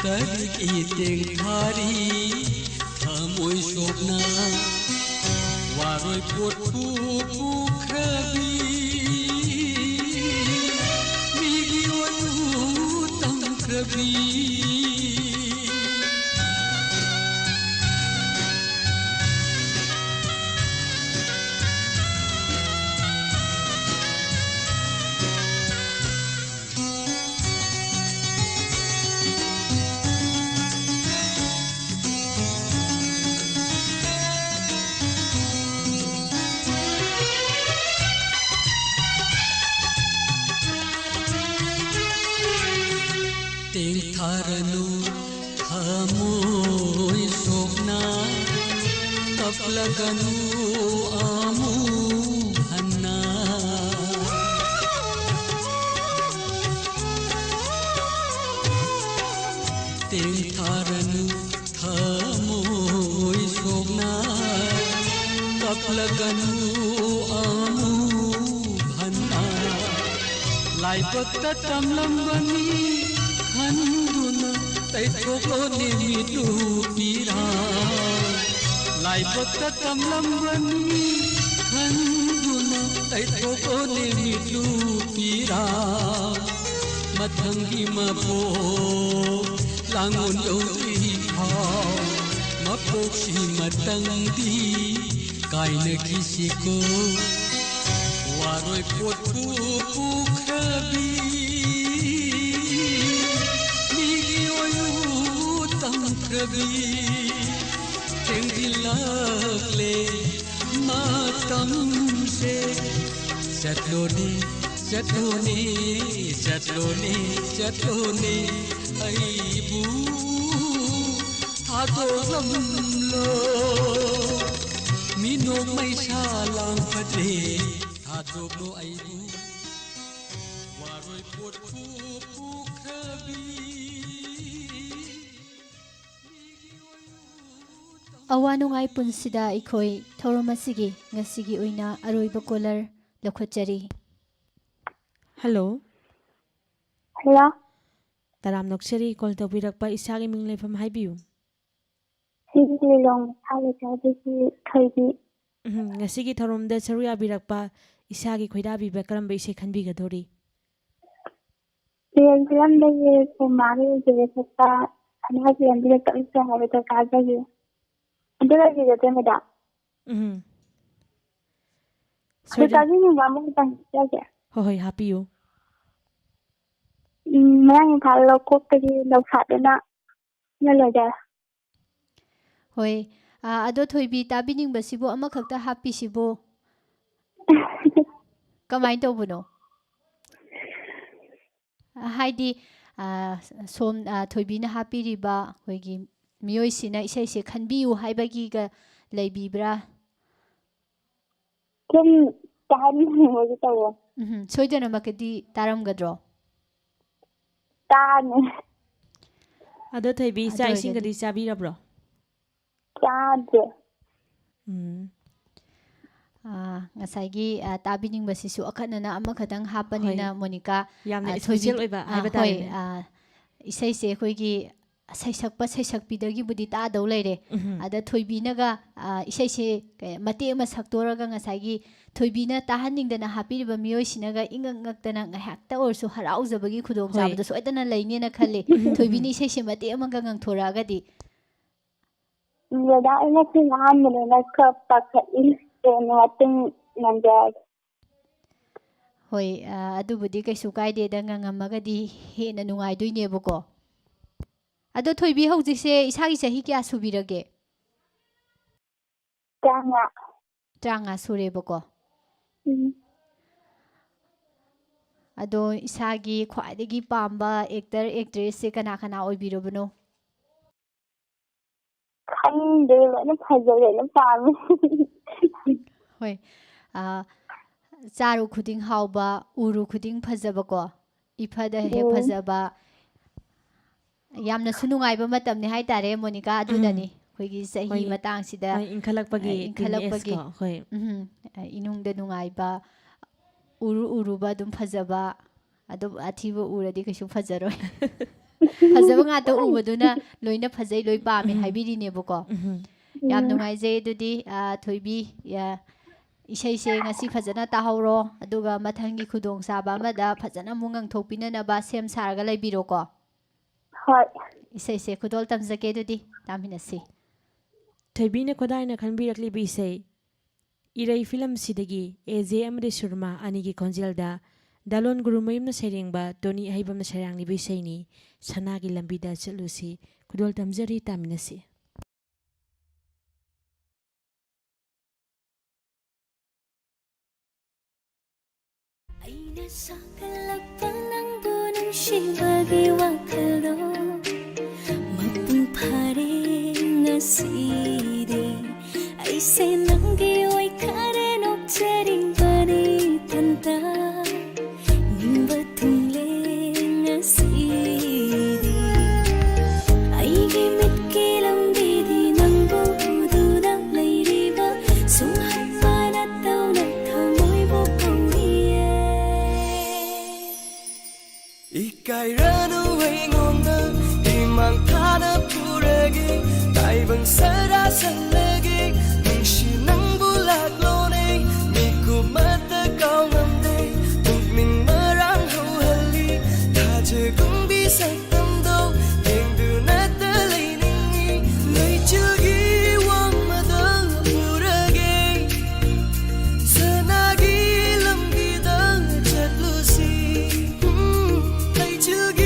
ꯀꯔꯤꯒꯤ ꯇꯦꯡꯊꯥꯔꯤ ꯊꯃꯣꯏ ꯁꯣꯛꯅ? ꯋꯥꯔꯣꯏ ꯄꯣꯠꯄꯨ ꯄꯨꯈ꯭ꯔꯕꯤ, ꯃꯤꯒꯤ ꯑꯣꯏꯔꯨ ꯇꯝꯈ꯭ꯔꯕꯤ꯫ ꯇꯦꯡꯊꯥꯔꯅꯨ ꯊꯃꯣꯏ ꯁꯣꯛꯅ, ꯀꯞꯂꯒꯅꯨ ꯑꯃꯨꯛ ꯍꯟꯅ꯫ ꯇꯦꯡꯊꯥꯔꯅꯨ ꯊꯃꯣꯏ ꯁꯣꯛꯅ, ꯀꯞꯂꯒꯅꯨ ꯑꯃꯨꯛ ꯍꯟꯅ꯫ ꯂꯥꯏꯕꯛꯇ ꯇꯝꯂꯝꯕꯅꯤ ꯈꯟꯗꯨꯅ ꯇꯩꯊꯣꯛꯂꯣꯅꯦ ꯃꯤꯠꯂꯨ ꯄꯤꯔꯥ꯫ ꯂꯥꯏꯕꯛꯇ ꯇꯝꯂꯝꯕꯅꯤ ꯈꯟꯗꯨꯅ ꯇꯩꯊꯣꯛꯂꯣꯅꯦ ꯃꯤꯠꯂꯨ ꯄꯤꯔꯥ꯫ ꯃꯊꯪꯒꯤ ꯃꯄꯣꯛ ꯂꯥꯡꯑꯣꯟ ꯌꯧꯗ꯭ꯔꯤ ꯐꯥꯎ ꯃꯄꯣꯛꯁꯤ ꯃꯇꯪꯗꯤ ꯀꯥꯏꯅꯈꯤꯁꯤꯀꯣ꯫ ꯋꯥꯔꯣꯏ ꯄꯣꯠꯄꯨ ꯄꯨꯈ꯭ꯔꯕꯤ, ꯃꯤꯒꯤ ꯑꯣꯏꯔꯨ ꯇꯝꯈ꯭ꯔꯕꯤ꯫ ꯊꯦꯡꯖꯤꯜꯂꯛꯂꯦ ꯃꯇꯝꯁꯦ꯫ ꯆꯠꯂꯣꯅꯦ, ꯆꯠꯂꯣꯅꯦ, ꯆꯠꯂꯣꯅꯦ, ꯆꯠꯂꯣꯅꯦ, ꯑꯩꯕꯨ ꯊꯥꯗꯣꯛꯂꯝꯂꯣ꯫ ꯃꯤꯅꯣꯛ ꯃꯩꯁꯥ ꯂꯥꯡ ꯐꯗ꯭ꯔꯦ, ꯊꯥꯗꯣꯛꯂꯣ ꯑꯩꯕꯨ꯫ ꯋꯥꯔꯣꯏ ꯄꯣꯠꯄꯨ ꯄꯨꯈ꯭ꯔꯕꯤ꯫ ꯑꯋꯥ ꯅꯨꯡꯉꯥꯏ ꯄꯨꯟꯁꯤꯗ ꯑꯩꯈꯣꯏ ꯊꯧꯔꯝ ꯑꯁꯤꯒꯤ ꯉꯁꯤꯒꯤ ꯑꯣꯏꯅ ꯑꯔꯣꯏꯕ ꯀꯣꯂꯔ ꯂꯧꯈꯠꯆꯔꯤ꯫ ꯍꯜꯂꯣ꯫ ꯍꯜꯂꯣ꯫ ꯇꯔꯥꯝꯅ ꯑꯣꯛꯆꯔꯤ꯫ ꯀꯣꯜ ꯇꯧꯕꯤꯔꯛꯄ, ꯏꯁꯥꯒꯤ ꯃꯤꯡ, ꯂꯩꯐꯝ ꯍꯥꯏꯕꯤꯌꯨ꯫ ꯁꯤꯒꯤ ꯂꯤꯂꯣꯡ ꯃꯈꯥ ꯂꯩꯀꯥꯏꯗꯒꯤ ꯊꯣꯏꯕꯤ꯫ ꯎꯝ, ꯉꯁꯤꯒꯤ ꯊꯧꯔꯝꯗ ꯁꯔꯨꯛ ꯌꯥꯕꯤꯔꯛꯄ, ꯏꯁꯥꯒꯤ ꯈꯣꯏꯗꯥꯕꯤꯕ ꯀꯔꯝꯕ ꯏꯁꯩ ꯈꯟꯕꯤꯒꯗꯣꯔꯤ? ꯄꯤꯌꯦꯟ ꯐꯤꯂꯝꯗꯒꯤ ꯁꯤꯃꯥꯒꯤ ꯖꯦꯔꯦ ꯁꯛꯄ ꯁꯅꯥ ꯄꯤꯌꯟꯗꯨꯗ ꯆꯠꯂꯨꯁꯦ ꯍꯥꯏꯕꯗꯣ ꯇꯥꯖꯒꯦ꯫ ꯑꯗꯨ ꯂꯩꯕꯤꯒꯗ꯭ꯔꯥ ꯃꯦꯗꯥꯝ? ꯎꯝ꯫ ꯑꯗꯨ ꯇꯥꯖꯅꯤꯡꯕ ꯑꯃꯈꯛꯇꯪ ꯍꯥꯏꯖꯒꯦ꯫ ꯍꯣꯏ, ꯍꯣꯏ, ꯍꯥꯞꯄꯤꯌꯨ꯫ ꯎꯝ, ꯃꯌꯥꯡ ꯏꯝꯐꯥꯜ ꯂꯧꯀꯣꯛꯇꯒꯤ ꯂꯧꯁꯥꯠ ꯑꯅ ꯂꯣꯏꯖꯔꯦ꯫ ꯍꯣꯏ꯫ ꯑ, ꯑꯗꯣ ꯊꯣꯏꯕꯤ, ꯇꯥꯕꯤꯅꯤꯡꯕꯁꯤꯕꯨ ꯑꯃꯈꯛꯇ ꯍꯥꯞꯄꯤꯁꯤꯕꯨ ꯀꯃꯥꯏꯅ ꯇꯧꯕꯅꯣ? ꯑ, ꯍꯥꯏꯗꯤ, ꯑ, ꯁꯣꯝ, ꯑ, ꯊꯣꯏꯕꯤꯅ ꯍꯥꯞꯄꯤꯔꯤꯕ ꯑꯩꯈꯣꯏꯒꯤ ꯃꯤꯑꯣꯏꯁꯤꯅ ꯏꯁꯩꯁꯦ ꯈꯟꯕꯤꯌꯨ ꯍꯥꯏꯕꯒꯤꯒ ꯂꯩꯕꯤꯕ꯭ꯔꯥ? ꯁꯨꯝ ꯇꯥꯍꯟꯅꯤꯡꯕꯒꯤ ꯇꯧꯕ꯫ ꯎꯝ, ꯁꯣꯏꯗꯅꯃꯛꯀꯤꯗꯤ ꯇꯥꯔꯝꯒꯗ꯭ꯔꯣ? ꯇꯥꯅꯤ꯫ ꯑꯗꯣ ꯊꯣꯏꯕꯤ, ꯑꯗꯨ ꯆꯥꯛ ꯑꯣꯏꯔꯒꯗꯤ ꯏꯁꯤꯡꯒꯗꯤ ꯆꯥꯕꯤꯔꯕ꯭ꯔꯣ? ꯆꯥꯗ꯭ꯔꯦ꯫ ꯎꯝ꯫ ꯑ, ꯉꯁꯥꯏꯒꯤ, ꯑ, ꯇꯥꯕꯤꯅꯤꯡꯕꯁꯤꯁꯨ ꯑꯈꯟꯅꯅ ꯑꯃꯈꯛꯇꯪ ꯍꯥꯞꯄꯅꯤꯅ, ꯍꯣꯏ꯫ ꯃꯣꯅꯤꯀꯥ, ꯌꯥꯝꯅ ꯑ, special ꯊꯣꯏꯕꯤ-, ꯑꯣꯏꯕ ꯑ, ꯍꯥꯏꯕ ꯍꯣꯏ, ꯇꯥꯔꯦꯅꯦ꯫ ꯑ, ꯏꯁꯩꯁꯦ ꯑꯩꯈꯣꯏꯒꯤ ꯁꯩꯁꯛꯄ ꯁꯩꯁꯛꯄꯤꯗꯒꯤꯕꯨꯗꯤ ꯇꯥꯗꯧ ꯂꯩꯔꯦ꯫ ꯎꯝ꯫ ꯑꯗ ꯊꯣꯏꯕꯤꯅꯒ, ꯑ, ꯏꯁꯩꯁꯦ ꯀ-, ꯃꯇꯦꯛ ꯑꯃ ꯁꯛꯇꯣꯔꯒ ꯉꯁꯥꯏꯒꯤ ꯊꯣꯏꯕꯤꯅ ꯇꯥꯍꯟꯅꯤꯡꯗꯅ ꯍꯥꯞꯄꯤꯔꯤꯕ ꯃꯤꯑꯣꯏꯁꯤꯅꯒ ꯏꯉꯛ ꯉꯛꯇꯅ ꯉꯥꯏꯍꯥꯛꯇ ꯑꯣꯏꯔꯁꯨ ꯍꯔꯥꯎꯖꯕꯒꯤ ꯈꯨꯗꯣꯡꯆꯥꯕꯗꯣ ꯍꯣꯏ꯫ ꯁꯣꯏꯗꯅ ꯂꯩꯅꯦꯅ ꯈꯜꯂꯤ꯫ ꯊꯣꯏꯕꯤꯅ ꯏꯁꯩꯁꯦ ꯃꯇꯦꯛ ꯑꯃꯒ ꯉꯪꯊꯣꯔꯛꯑꯒꯗꯤ꯫ ꯃꯦꯗꯥꯝ, ꯑꯩ ꯉꯁꯤ ꯑꯍꯥꯟꯕꯅꯤꯅ ꯈꯔ ꯄꯥꯈꯠꯂꯤ꯫ ꯀꯣꯟꯅ ꯃꯇꯨꯡ ꯉꯝꯖꯔꯒꯦ꯫ ꯍꯣꯏ, ꯑ, ꯑꯗꯨꯕꯨꯗꯤ ꯀꯩꯁꯨ ꯀꯥꯏꯗꯦꯗ, ꯉꯪꯉꯝꯃꯒꯗꯤ ꯍꯦꯟꯅ ꯅꯨꯡꯉꯥꯏꯗꯣꯏꯅꯦꯕꯀꯣ꯫ ꯑꯗꯣ ꯊꯣꯏꯕꯤ, ꯍꯧꯖꯤꯛꯁꯦ ꯏꯁꯥꯒꯤ ꯆꯍꯤ ꯀꯌꯥ ꯁꯨꯕꯤꯔꯒꯦ? ꯇꯔꯥꯃꯉꯥ꯫ ꯇꯔꯥꯃꯉꯥ ꯁꯨꯔꯦꯕꯀꯣ꯫ ꯎꯝ꯫ ꯑꯗꯣ ꯏꯁꯥꯒꯤ ꯈ꯭ꯋꯥꯏꯗꯒꯤ ꯄꯥꯝꯕ actor, actressꯁꯦ ꯀꯅꯥ ꯀꯅꯥ ꯑꯣꯏꯕꯤꯔꯕꯅꯣ? ꯈꯪꯗꯦ, ꯂꯣꯏꯅ ꯐꯖꯩ, ꯂꯣꯏꯅ ꯄꯥꯝꯃꯤ꯫ ꯍꯣꯏ꯫ ꯑ, ꯆꯥꯔꯨ ꯈꯨꯗꯤꯡ ꯍꯥꯎꯕ, ꯎꯔꯨ ꯈꯨꯗꯤꯡ ꯐꯖꯕꯀꯣ꯫ ꯏꯐꯗ ꯍꯦꯛ ꯎꯝ꯫ ꯐꯖꯕ꯫ ꯌꯥꯝꯅꯁꯨ ꯅꯨꯡꯉꯥꯏꯕ ꯃꯇꯝꯅꯤ ꯍꯥꯏꯇꯥꯔꯦ, ꯃꯣꯅꯤꯀꯥ, ꯑꯗꯨꯗꯅꯤ꯫ ꯎꯝ꯫ ꯑꯩꯈꯣꯏꯒꯤ ꯆꯍꯤ ꯍꯣꯏ꯫ ꯃꯇꯥꯡꯁꯤꯗ, ꯍꯣꯏ, ꯏꯟꯈꯠꯂꯛꯄꯒꯤ ꯑ, teen ꯏꯟꯈꯠꯂꯛꯄꯒꯤ, age ꯀꯣ, ꯍꯣꯏ꯫ ꯎꯝ, ꯑ, ꯏꯅꯨꯡꯗ ꯅꯨꯡꯉꯥꯏꯕ, ꯎꯔꯨ ꯎꯔꯨꯕ ꯑꯗꯨꯝ ꯐꯖꯕ, ꯑꯗꯨꯝ ꯑꯊꯤꯕ ꯎꯔꯗꯤ ꯀꯩꯁꯨ ꯐꯖꯔꯣꯏ꯫ ꯐꯖꯕ ꯉꯥꯛꯇ ꯎꯕꯗꯨꯅ ꯂꯣꯏꯅ ꯐꯖꯩ, ꯂꯣꯏ ꯄꯥꯝꯃꯦ ꯎꯝ꯫ ꯍꯥꯏꯕꯤꯔꯤꯅꯦꯕꯀꯣ꯫ ꯎꯝ꯫ ꯌꯥꯝ ꯎꯝ꯫ ꯅꯨꯡꯉꯥꯏꯖꯩ꯫ ꯑꯗꯨꯗꯤ, ꯑ, ꯊꯣꯏꯕꯤ, ꯑ, ꯏꯁꯩꯁꯦ ꯉꯁꯤ ꯐꯖꯅ ꯇꯥꯍꯧꯔꯣ, ꯑꯗꯨꯒ ꯃꯊꯪꯒꯤ ꯈꯨꯗꯣꯡꯆꯥꯕ ꯑꯃꯗ ꯐꯖꯅ ꯑꯃꯨꯛ ꯉꯪꯊꯣꯛꯄꯤꯅꯅꯕ ꯁꯦꯝ ꯁꯥꯔꯒ ꯂꯩꯕꯤꯔꯣꯀꯣ꯫ ꯍꯣꯏ꯫ ꯏꯁꯩꯁꯦ ꯈꯨꯗꯣꯜ ꯇꯝꯖꯒꯦ꯫ ꯑꯗꯨꯗꯤ ꯇꯥꯃꯤꯟꯅꯁꯤ꯫ ꯊꯣꯏꯕꯤꯅ ꯈꯣꯗꯥꯏꯅ ꯈꯟꯕꯤꯔꯛꯂꯤꯕ ꯏꯁꯩ ꯏꯔꯩ ꯐꯤꯂꯝꯁꯤꯗꯒꯤ ꯑꯦ ꯖꯦ ꯑꯃꯗꯤ ꯁꯨꯔꯃꯥ ꯑꯅꯤꯒꯤ ꯈꯣꯟꯖꯦꯜꯗ ꯗꯥꯂꯣꯟ ꯒꯨꯔꯨꯃꯌꯨꯝꯅ ꯁꯩꯔꯦꯡꯕ, ꯇꯣꯅꯤ ꯑꯍꯩꯕꯝꯅ ꯁꯩꯔꯥꯡꯂꯤꯕ ꯏꯁꯩꯅꯤ, ꯁꯅꯥꯒꯤ ꯂꯝꯕꯤꯗ ꯆꯠꯂꯨꯁꯤ꯫ ꯈꯨꯗꯣꯜ ꯇꯝꯖꯔꯤ, ꯇꯥꯃꯤꯟꯅꯁꯤ꯫ ꯑꯩꯅ ꯁꯥꯒꯠꯂꯛꯄ ꯅꯪꯕꯨ ꯅꯨꯡꯁꯤꯕꯒꯤ ꯋꯥꯈꯜꯗꯣ ꯃꯄꯨꯡ ꯐꯥꯔꯦ ꯉꯁꯤꯗꯤ꯫ ꯑꯩꯁꯦ ꯅꯪꯒꯤ ꯑꯣꯏꯈꯔꯦ, ꯅꯣꯛꯆꯔꯤꯕꯅꯤ ꯏꯊꯟꯇ꯫ ꯅꯤꯡꯕ ꯊꯨꯡꯂꯦ ꯉꯁꯤꯗꯤ꯫ ꯑꯩꯒꯤ ꯃꯤꯠꯀꯤ ꯂꯝꯕꯤꯗꯤ ꯅꯪꯕꯨ ꯎꯗꯨꯅ ꯂꯩꯔꯤꯕ ꯁꯨꯝꯍꯠꯄ ꯅꯠꯇꯧꯅ ꯊꯃꯣꯏꯕꯨ ꯀꯧꯔꯤꯌꯦ꯫ ꯏꯀꯥꯏꯔꯅꯨ ꯑꯩꯉꯣꯟꯗ ꯏꯃꯥꯡ ꯊꯥꯅ ꯄꯨꯔꯒꯦ, ꯇꯥꯏꯕꯪ ꯁꯔꯥ ꯁꯜꯂꯒꯦ, ꯅꯨꯡꯁꯤ ꯅꯪꯕꯨ ꯂꯥꯛꯂꯣꯅꯦ, ꯃꯤꯀꯨꯞ ꯑꯃꯠꯇ ꯀꯥꯎ ꯉꯝꯗꯦ, ꯄꯨꯛꯅꯤꯡ ꯃꯔꯥꯡ ꯍꯧꯍꯜꯂꯤ, ꯊꯥꯖꯒꯨꯝꯕꯤ ꯁꯛꯇꯝꯗꯣ ꯌꯦꯡꯗꯨꯅꯇ ꯂꯩꯅꯤꯡꯉꯤ, ꯂꯩꯆꯤꯜꯒꯤ ꯋꯥꯡꯃꯗ ꯄꯨꯔꯒꯦ, ꯁꯅꯥꯒꯤ ꯂꯝꯕꯤꯗ ꯆꯠꯂꯨꯁꯤ꯫ ꯎꯝ, ꯂꯩꯆꯤꯜꯒꯤ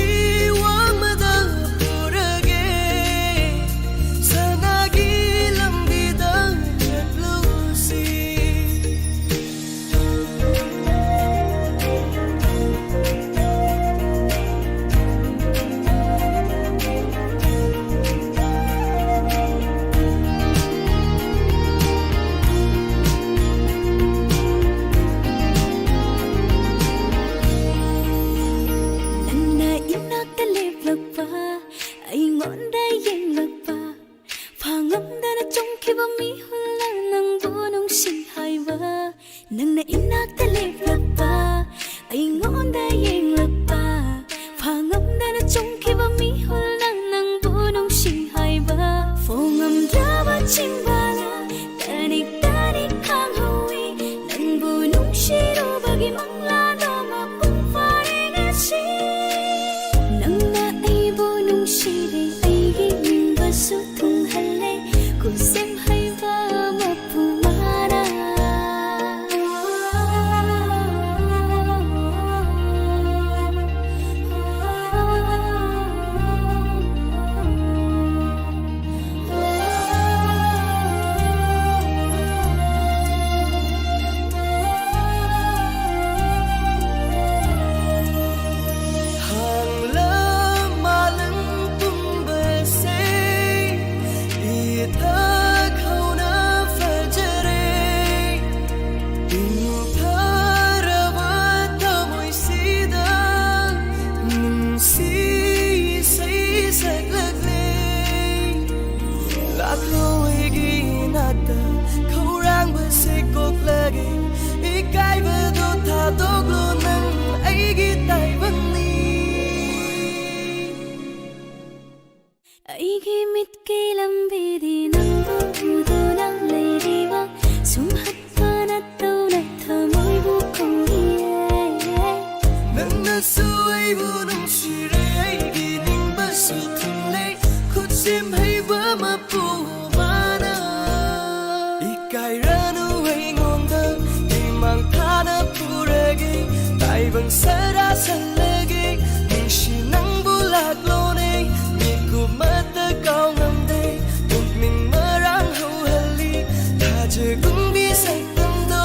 ꯂꯩꯕꯪ ꯁꯔꯥ ꯁꯜꯂꯒꯦ, ꯅꯨꯡꯁꯤ ꯅꯪꯕꯨ ꯂꯥꯛꯂꯣꯅꯦ, ꯃꯤꯀꯨꯞ ꯑꯃꯠꯇ ꯀꯥꯎ ꯉꯝꯗꯦ, ꯄꯨꯛꯅꯤꯡ ꯃꯔꯥꯡ ꯍꯧꯍꯜꯂꯤ, ꯊꯥꯖꯒꯨꯝꯕꯤ ꯁꯛꯇꯝꯗꯣ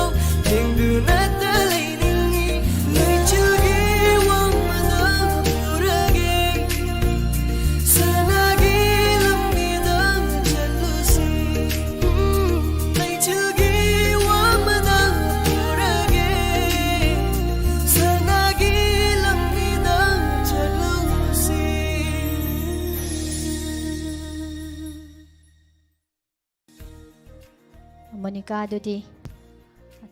ꯌꯦꯡꯗꯨꯅꯇ ꯂꯩꯅꯤꯡꯏ, ꯂꯩꯆꯤꯜꯒꯤ ꯋꯥꯡꯃꯗ ꯄꯨꯔꯒꯦ, ꯁꯅꯥꯒꯤ ꯂꯝꯕꯤꯗ ꯆꯠꯂꯨꯁꯤ, ꯎꯝ, ꯂꯩꯆꯤꯜꯒꯤ ꯋꯥꯡꯃꯗ ꯄꯨꯔꯒꯦ, ꯁꯅꯥꯒꯤ ꯂꯝꯕꯤꯗ ꯆꯠꯂꯨꯁꯤ꯫ ꯃꯣꯅꯤꯀꯥ, ꯑꯗꯨꯗꯤ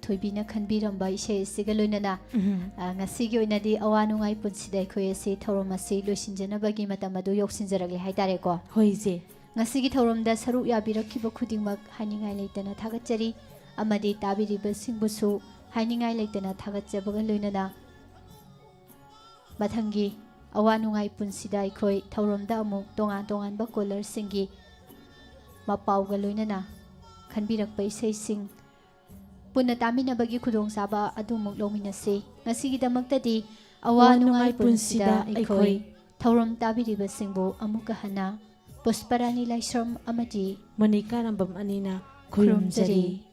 ꯊꯣꯏꯕꯤꯅ ꯈꯟꯕꯤꯔꯝꯕ ꯏꯁꯩ ꯑꯁꯤꯒ ꯂꯣꯏꯅꯅ, ꯎꯝ꯫ ꯑ, ꯉꯁꯤꯒꯤ ꯑꯣꯏꯅꯗꯤ ꯑꯋꯥ ꯅꯨꯡꯉꯥꯏ ꯄꯨꯟꯁꯤꯗ ꯑꯩꯈꯣꯏ ꯑꯁꯤ ꯊꯧꯔꯝ ꯑꯁꯤ ꯂꯣꯏꯁꯤꯟꯖꯅꯕꯒꯤ ꯃꯇꯝ ꯑꯗꯨ ꯌꯧꯁꯤꯟꯖꯔꯛꯂꯦ ꯍꯥꯏꯇꯥꯔꯦꯀꯣ꯫ ꯍꯣꯏ, ꯏꯆꯦ꯫ ꯉꯁꯤꯒꯤ ꯊꯧꯔꯝꯗ ꯁꯔꯨꯛ ꯌꯥꯕꯤꯔꯛꯈꯤꯕ ꯈꯨꯗꯤꯡꯃꯛ ꯍꯥꯏꯅꯤꯡꯉꯥꯏ ꯂꯩꯇꯅ ꯊꯥꯒꯠꯆꯔꯤ, ꯑꯃꯗꯤ ꯇꯥꯕꯤꯔꯤꯕꯁꯤꯡꯕꯨꯁꯨ ꯍꯥꯏꯅꯤꯡꯉꯥꯏ ꯂꯩꯇꯅ ꯊꯥꯒꯠꯆꯕꯒ ꯂꯣꯏꯅꯅ, ꯃꯊꯪꯒꯤ ꯑꯋꯥ ꯅꯨꯡꯉꯥꯏ ꯄꯨꯟꯁꯤꯗ ꯑꯩꯈꯣꯏ ꯊꯧꯔꯝꯗ ꯑꯃꯨꯛ ꯇꯣꯉꯥꯟ ꯇꯣꯉꯥꯟꯕ ꯀꯣꯂꯔꯁꯤꯡꯒꯤ ꯃꯄꯥꯎꯒ ꯂꯣꯏꯅꯅ ꯈꯟꯕꯤꯔꯛꯄ ꯏꯁꯩꯁꯤꯡ ꯄꯨꯟꯅ ꯇꯥꯃꯤꯟꯅꯕꯒꯤ ꯈꯨꯗꯣꯡꯆꯥꯕ ꯑꯗꯨꯃꯨꯛ ꯂꯧꯃꯤꯟꯅꯁꯤ꯫ ꯉꯁꯤꯒꯤꯗꯃꯛꯇꯗꯤ ꯑꯋꯥ ꯅꯨꯡꯉꯥꯏ ꯄꯨꯟꯁꯤꯗ ꯑꯩꯈꯣꯏ ꯊꯧꯔꯝ ꯇꯥꯕꯤꯔꯤꯕꯁꯤꯡꯕꯨ ꯑꯃꯨꯛꯀ ꯍꯟꯅ ꯄꯨꯁꯄꯔꯥꯅꯤ ꯂꯥꯏꯁ꯭ꯔꯝ ꯑꯃꯗꯤ ꯃꯣꯅꯤꯀꯥ ꯅꯝꯕꯝ ꯑꯅꯤꯅ ꯈꯨꯔꯨꯝꯖꯔꯤ꯫ ꯈꯨꯔꯨꯝꯖꯔꯤ꯫